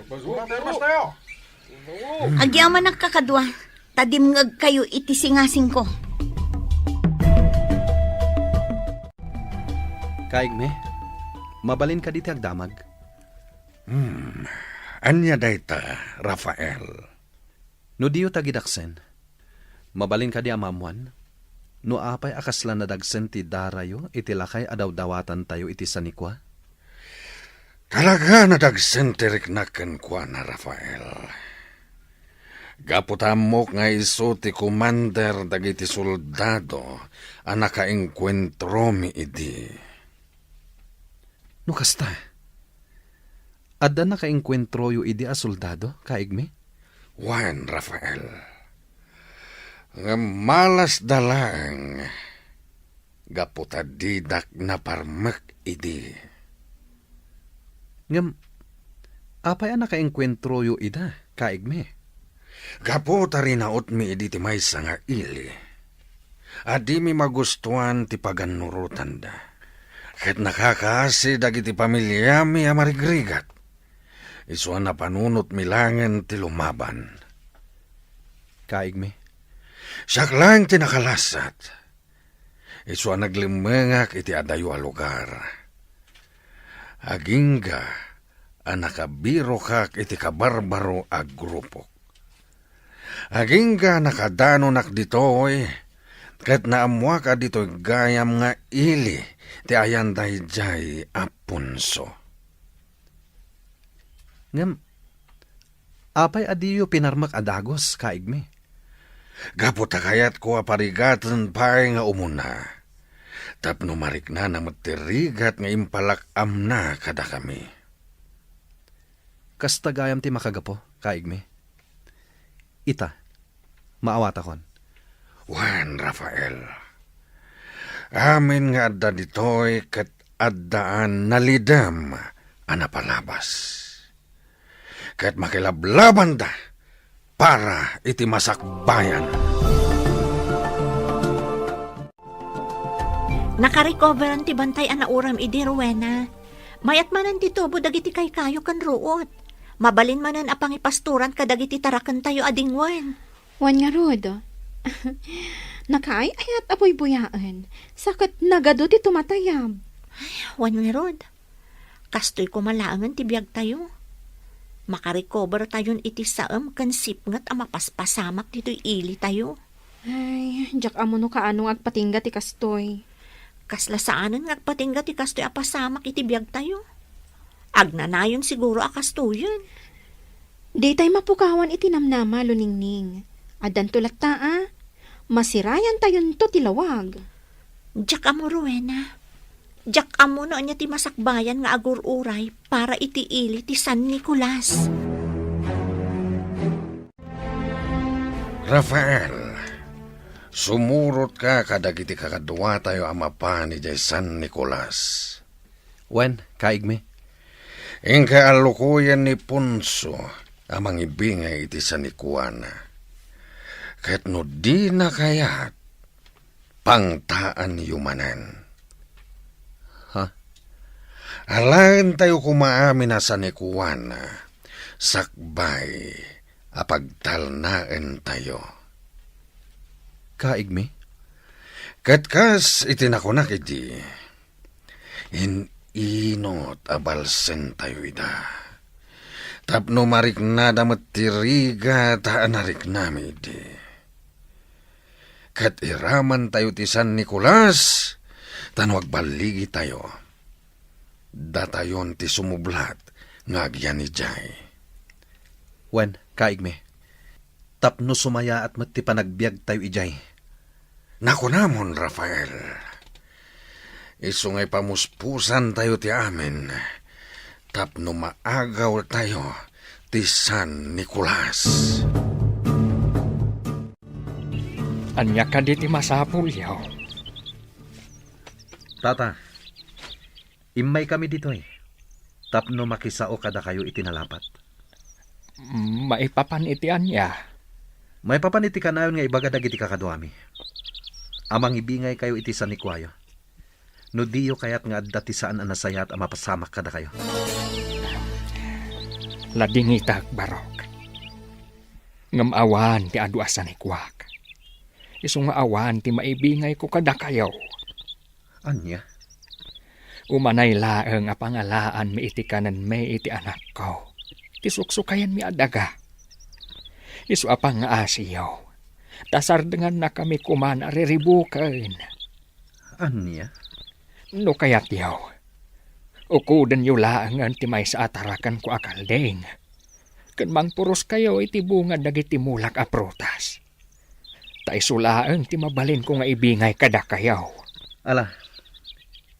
Gusto ti armastayo. Agyamanak, kakadua, ta dimngegkayo iti singasingko. Kaigmi, mabalin kadi ti agdamag? Hmm, ania dayta, Rafael? No diyo tagidaksen, mabalin kadi a maammuan no apay a kasla nadagsen ti darayo iti lakay a dawdawatantayo iti sanikua? Talaga nadagsen ti riknak kenkuana, Rafael. Gapu ta ammok nga isu ti komander dagiti soldado a nakaengkuentromi idi. No kasta, adda nakaengkuentroyo idi a soldado, kaigmi? Wen, Rafael. Ngem malasda laeng gapu ta didak naparmek idi. Ngem apay a nakaengkuentroyo ida, kaigmi? Gapu ta rinautmi idi ti maysa nga ili a dimi magustuan ti pagannurotanda, ket nakakaasi dagiti familiami a marigrigat. Isu a napanunotmi laengen ti lumaban. Kaigmi, siak laeng ti nakalasat. Isu a naglemmengak iti adayo a lugar. Agingga a nakabirokak iti kabarbaro a grupok. Agingga a nakadanonak ditoy, ket naammoak a ditoy gayam nga ili ti ayan daydiay a punso. Ngem, apay a diyo pinarmek a dagus, kaigmi? Gapu ta kayatko a parigaten pay nga umuna, tapno mariknana met ti rigat nga impalak-amna kadakami. Kasta gayam ti makagapu, kaigmi. Ita, maawatakon. Wen, Rafael, amin nga adda ditoy ket addaan nalidem a napalabas. Ket makilablabanda para iti masakbayan. Nakarecoveran ti bantay a nauram idi, Rowena. Mayat manen ti tubo dagiti kaykayo ken ruot. Mabalin manen a pangipastoran kadagiti tarakentayo a dingwen. Wen ngarud, nakaay-ayat a buybuyaen, sa ket nagadu ti tumatayab. Wen ngarud, kastoy koma laengen ti biagtayo. Makarecover tayon iti saem ken sipnget a mapaspasamak ditoy ilitayo. Ay, diak ammo no kaano nga agpatingga ti kastoy. Kasla saanen nga agpatingga ti kastoy a pasamak iti biagtayo. Agnanayon siguro a kastoyen. Ditay mapukawan iti namnama, Luningning. Addanto latta a, masirayantayonto ti lawag. Diak ammo, Rowena. Diak ammo no ania ti masakbayan nga agur-uray para iti ili ti San Nicolas. Rafael, sumurotka kadagiti kakaduatayo a mapan idiay San Nicolas. Wen, kaigmi. Inka a lukoyen ni Ponso a mangibingay iti sanikuana. Ket no dina kayat, pangtaanyo manen. Ha? Alaentayo koma amin a sanikuana, sakbay a pagtalnaentayo. Kaigmi? Ket kas iti nakunak idi, in-inot a balsentayo ida. Tapno mariknada met ti rigat a nariknami idi. Ket iramantayo ti San Nicolas, ta no agballigitayo, datayon ti sumublat nga agyan idiay. Wen, kaigmi, tapno sumayaat met ti panagbiagtayo idiay. Nakunamon, Rafael, isu nga ipamuspusantayo ti amin tapno maagawtayo ti San Nicolas. Ania kadi ti masapulyo? Tata, immaykami ditoy tapno makisao kadakayo iti nalapat. Maipapan iti ania? Maipapan iti kanayon nga ibaga dagiti kakaduami a mangibingaykayo iti sanikuayo. No diyo kayat nga adda ti saan a nasayaat a mapasamak kadakayo. Ladingitak, Barok. Ngem awan ti adu a sanikuak. Isu nga awan ti maibingayko kadakayo. Ania? Umanay laeng a pangalaanmi iti kanenmi iti anakko ti suksukayanmi a daga. Isu a pangngaasiyo, ta sardengannakami koman a riribuken. Ania? No kayatyo, ukudenyo laengen ti maysa a tarakenko a kalding, ken mangpuroskayo iti bunga dagiti mulak a prutas. Ta isu laeng ti mabalinko nga ibingay kadakayo. Ala,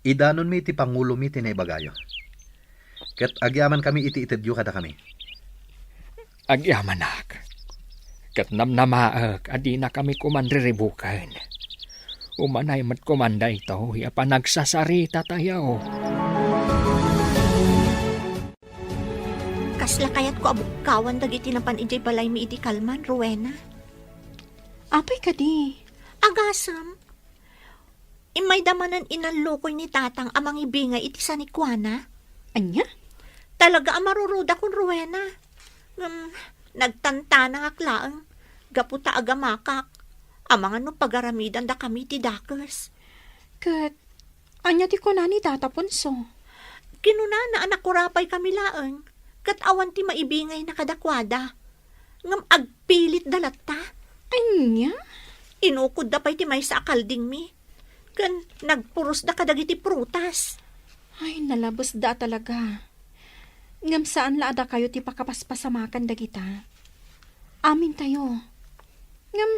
idanonmi iti pangulomi ti naibagayo. Ket agyamankami iti itedyo kadakami. Agyamanak. Ket namnamaek a dinakami koman riribuken. Umanay met koman daytoy a panagsasarita tayo. Kasla kayatko a bukkawan dagiti napan idiay balaymi idi kalman, Rowena. Apay kadi? Agasem. Immayda manen inallukoy ni Tatang a mangibingay iti sanikuana. Ania? Talaga a marurudakon, Rowena. Ngem, nagtantanangak laeng gapu ta agamakak. Amangan no pagaramidandakami ti dakes. Ket ania ti kuna ni Tata Ponso? Kinunana a nakurapay kami laeng, ket awan ti maibingayna kadakuada. Ngem agpilitda latta. Ania? Inukodda pay ti maysa a kaldingmi, ken nagpurosda kadagiti prutas. Ay, nalabesda talaga. Ngem saan la a dakayo ti pakapaspasamakan dagita. Amintayo. Ngem,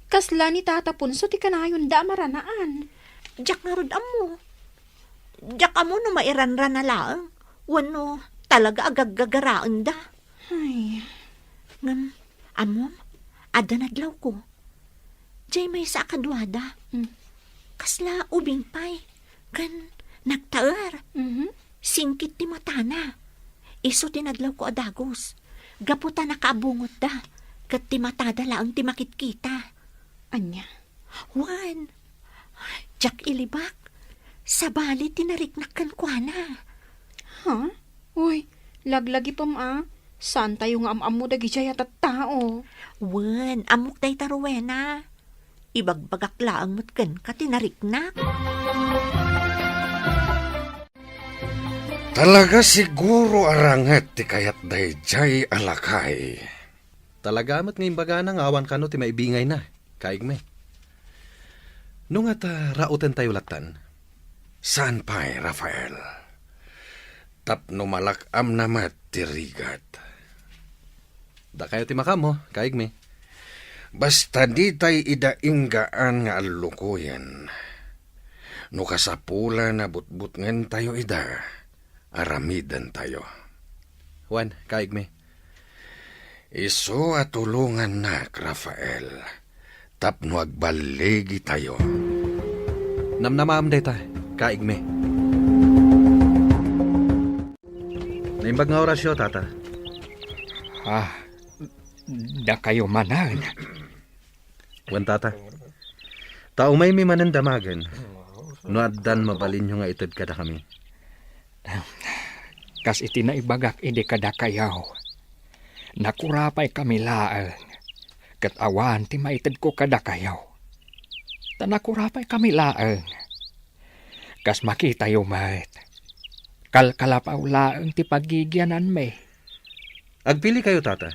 kasla ni Tata Ponso ti kanayonda a maranaan? Diak ngarud ammo. Diak ammo no mairanrana laeng wenno talaga a gaggagaraenda. Ay. Ngem, ammom, adda nadlawko. Diay maysa a kaduada. Mm. Kasla ubing pay. Ken nagtaer. Mhm. Singkit ti matana. Isu ti nadlawko a dagus. Gapu ta nakaabungotda, ket ti matada laeng ti makitkita. Ania? Wen, diak ilibak. Sabali ti nariknak kenkuana. Ha? Uy, laglagipem a. Saantayo nga am-ammo dagidiay a tattao. Wen, ammok dayta, Rowena. Ibagbagak laeng met kenka ti nariknak. Talaga siguro a ranget ti kayat daydiay a lakay. Talaga met nga imbagana nga awan kano ti maibingayna, kaigmi. No nga ta rautentayo lattan? Saan pay, Rafael. Tapno malak-amna met ti rigat. Dakayo ti makaammo, kaigmi. Basta ditay ida inggaan nga allukoyen. No kasapulan a butbutngentayo ida, aramidentayo. Wen, kaigmi. Isu a tulongannak, Rafael, tapno agballigitayo. Namnamaem dayta, kaigmi. Naimbag nga orasyo, Tata. Ah, dakayo manen. Wen, Tata. Ta umaymi manen damagen, no addan mabalinyo nga ited kadakami. Kas iti naibagak idi kadakayo, nakurapaykami laeng, ket awan ti maitedko kadakayo. Ta nakurapaykami laeng. Kas makitayo met, kalkalapaw laeng ti pagigiananmi. Agpilikayo, Tata.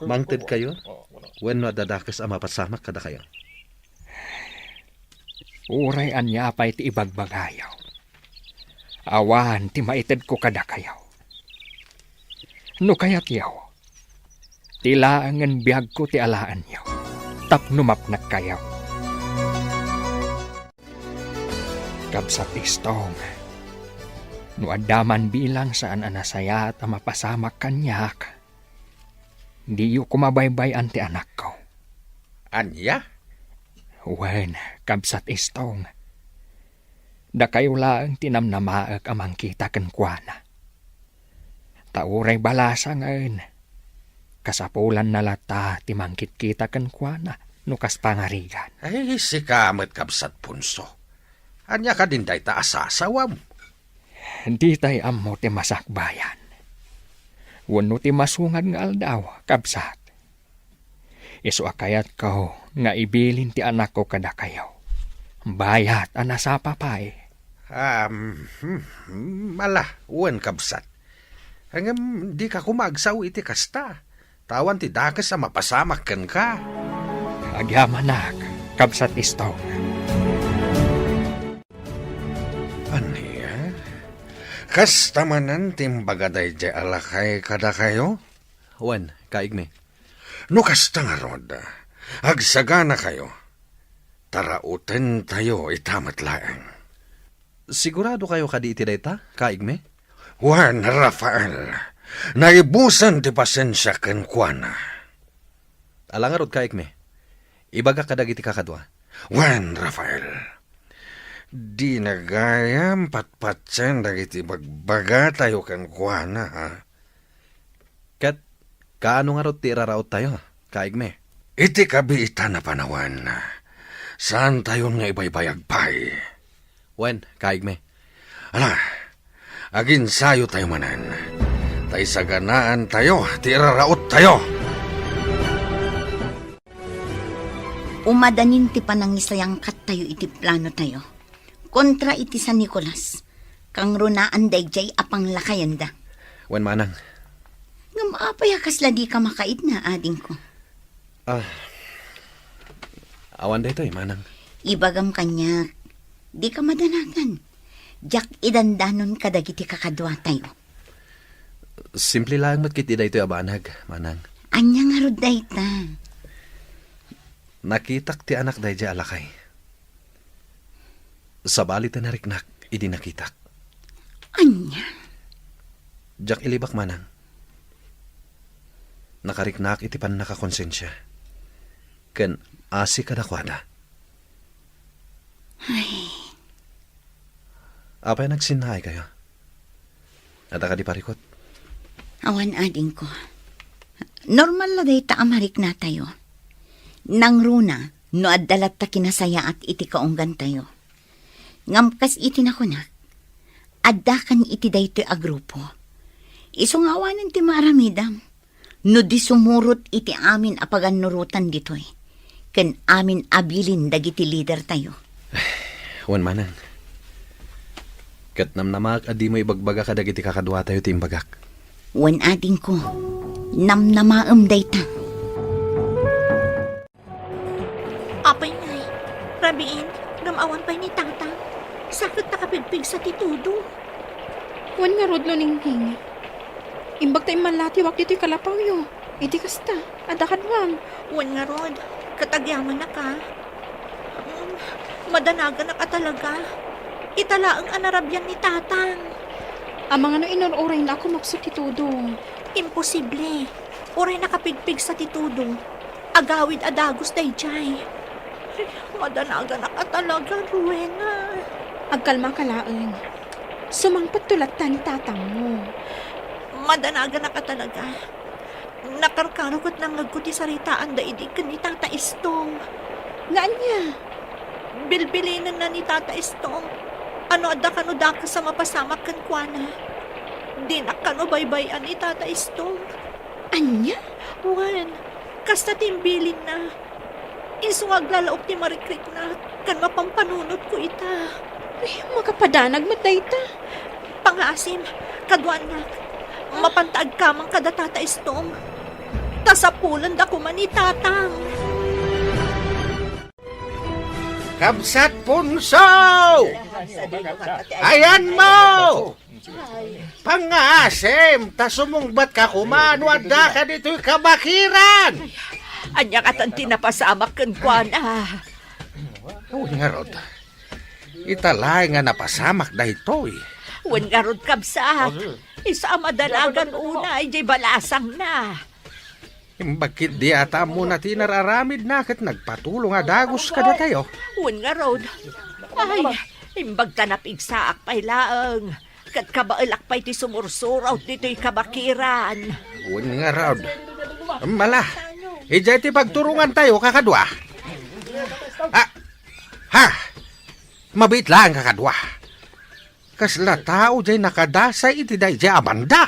Mangtedkayo wenno adda dakes a mapasamak kadakayo? Uray ania pay ti ibagbagayo, awan ti maitedko kadakayo. No kayatyo, ti laengen biagko ti alaenyo tapno mapnekkayo. Kabsat Istong, no adda man bilang saan a nasayaat a mapasamak kaniak, diyo koma baybay-an ti anakko. Ania? Wen, Kabsat Istong, dakayo laeng ti namnamaek a mangkita kenkuana. Ta uray balasangen, kasapulanna latta ti mangkitkita kenkuana no kas pangarigan. Ay, sika met, Kabsat Ponso. Ania kadin dayta a sasawam? Ditay ammo ti masakbayan wenno ti masungad nga aldaw, kabsat. Isu a kayatko nga ibilin ti anakko kadakayo, bayat a nasapa pay. Um, hmm, hmm, ala, wen, kabsat. Ngem dika koma agsao iti kasta, ta awan ti dakes a mapasamak kenka. Agyamanak, Kabsat Istong. Ania? Kasta manen ti imbaga daydiay a lakay kadakayo? Wen, kaigmi. No kasta ngarud, agsaganakayo, ta rautentayo ita met laeng. Siguradokayo kadi iti dayta, kaigmi? Wen, Rafael, naibusen ti pasensiak kenkuana. Ala ngarud, kaigmi. Ibagak kadagiti kakadua. Wen, Rafael, dina gayam patpatien dagiti bagbagatayo kenkuana, ha? Ket kaano ngarud ti iraraottayo, kaigmi? Iti kabiitan a panawen, saantayon nga ibaybayag pay. Wen, kaigmi. Ala, aginsayotayo manen, ta isaganaantayo ti iraraottayo. Umadanin ti panangisayangkattayo iti planotayo kontra iti San Nicolas, kangrunaan daydiay a panglakayenda. Wen, manang. Ngem apay a kasla dika makaidna, adingko? Ah, awan daytoy, manang. Ibagam kaniak, dika madanagan. Diak idandanon kadagiti kakaduatayo. Simple laeng met ketdi daytoy a banag, manang. Ania ngarud dayta? Nakitak ti anak daydiay a lakay. Sabali ti nariknak idi nakitak. Ania? Diak ilibak, manang. Nakariknak iti pannakakonsensia ken asi kadakuada. Ay. Apay a nagsinnaaykayo? Adda kadi parikut? Awan, adingko. Normal la dayta a mariknatayo. Nangruna no adda latta kinasayaat iti kaunggantayo. Ngem kas iti nakunak, addakan iti daytoy a grupo. Isu nga awanen ti maaramidam no di sumurot iti amin a pagannurotan ditoy, ken amin a bilin dagiti lidertayo. Wen, manang. Ket namnamaak a dimo ibagbaga kadagiti kakaduatayo ti imbagak. Wen, adingko, namnamaem dayta. Apay ngay, rabiin, ngem awan pay ni Tatang. Sa ket nakapigpigsa ti tudo. Wen ngarud, Luningning. Imbag ta immallatiwak ditoy kalapawyo. Iti kasta, adda kaduam. Wen ngarud, ket agyamanak a. Mm, madanaganak a talaga. Ita laeng a narabian ni Tatang. Amangan no inur-urayna a kumapsut ti tudo. Imposible. Uray nakapigpigsa ti tudo. Agawid a dagus daydiay. Madanaganak a talaga, Rowena. Agkalmaka laeng. Sumangpetto latta ni tatangmo. Madanaganak a talaga. Nakarkaro ket nangngegko ti saritaanda idi ken ni Tata Estong. Nga ania? Bilbilinenna ni Tata Estong a no adda kano dakes a mapasamak kenkuana, dinak kano baybay-an ni Tata Estong. Ania? Wen, kasta ti imbilinna. Isu nga aglalaok ti marikriknak ken mapampanunotko ita. Ay, makapadanag met dayta. Pangaasim, kaduanak, mapanta agkamang kada Tata Estong. Ta sapulenda koma ni Tatang. Kabsat Punso! Ayanmo! Pangaasim, ta sumungbatka koma no addaka ditoy kabakiran! Ania katan ti napasamak kenkuana? Wen ngarud, ita laeng a napasamak daytoy. Wen ngarud, kabsat, isu a madanagan unay diay balasangna. Imbag ketdi a ta ammona ti inar-aramidna ket nagpatulong a dagus kadatayo. Wen ngarud, ay, imbag ta napigsaak pay laeng, ket kabaelak pay ti sumursuro't ditoy kabakiran. Wen ngarud. Mala, idiay ti pagturongantayo, kakadua. Ah, ha! Mabiit laeng, kakadua. Kasla tao diay nakadasay iti daydiay a banda.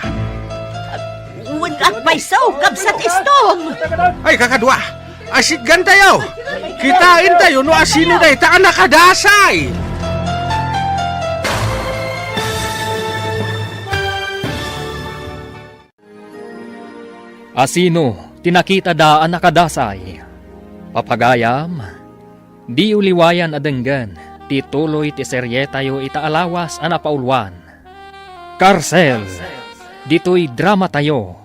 Wen, agpayso, kabsat Estong! Ay, kakadua! Asitgantayo! Kitaentayo no asino dayta a nakadasay! Asino ti nakitada a nakadasay? Papagayam, diyo liwayan a denggen ti tuloy ti serietayo ita a lawas a napauluan, Karsel, ditoy dramatayo,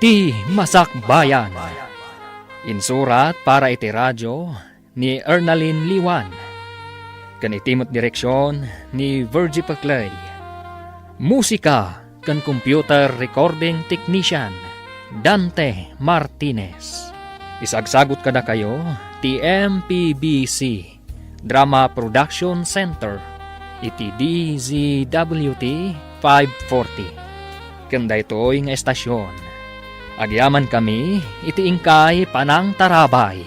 Ti Masakbayan. Insurat para iti radyo ni Ernalyn Liwan, ken iti met direksion ni Virgie Peclay. Musika ken computer recording technician, Dante Martinez. Isagsagut kadakayo ti M P B C Drama Production Center iti D Z W T five forty. Ken daytoy nga estasion, agyamankami iti inkay panangtarabay.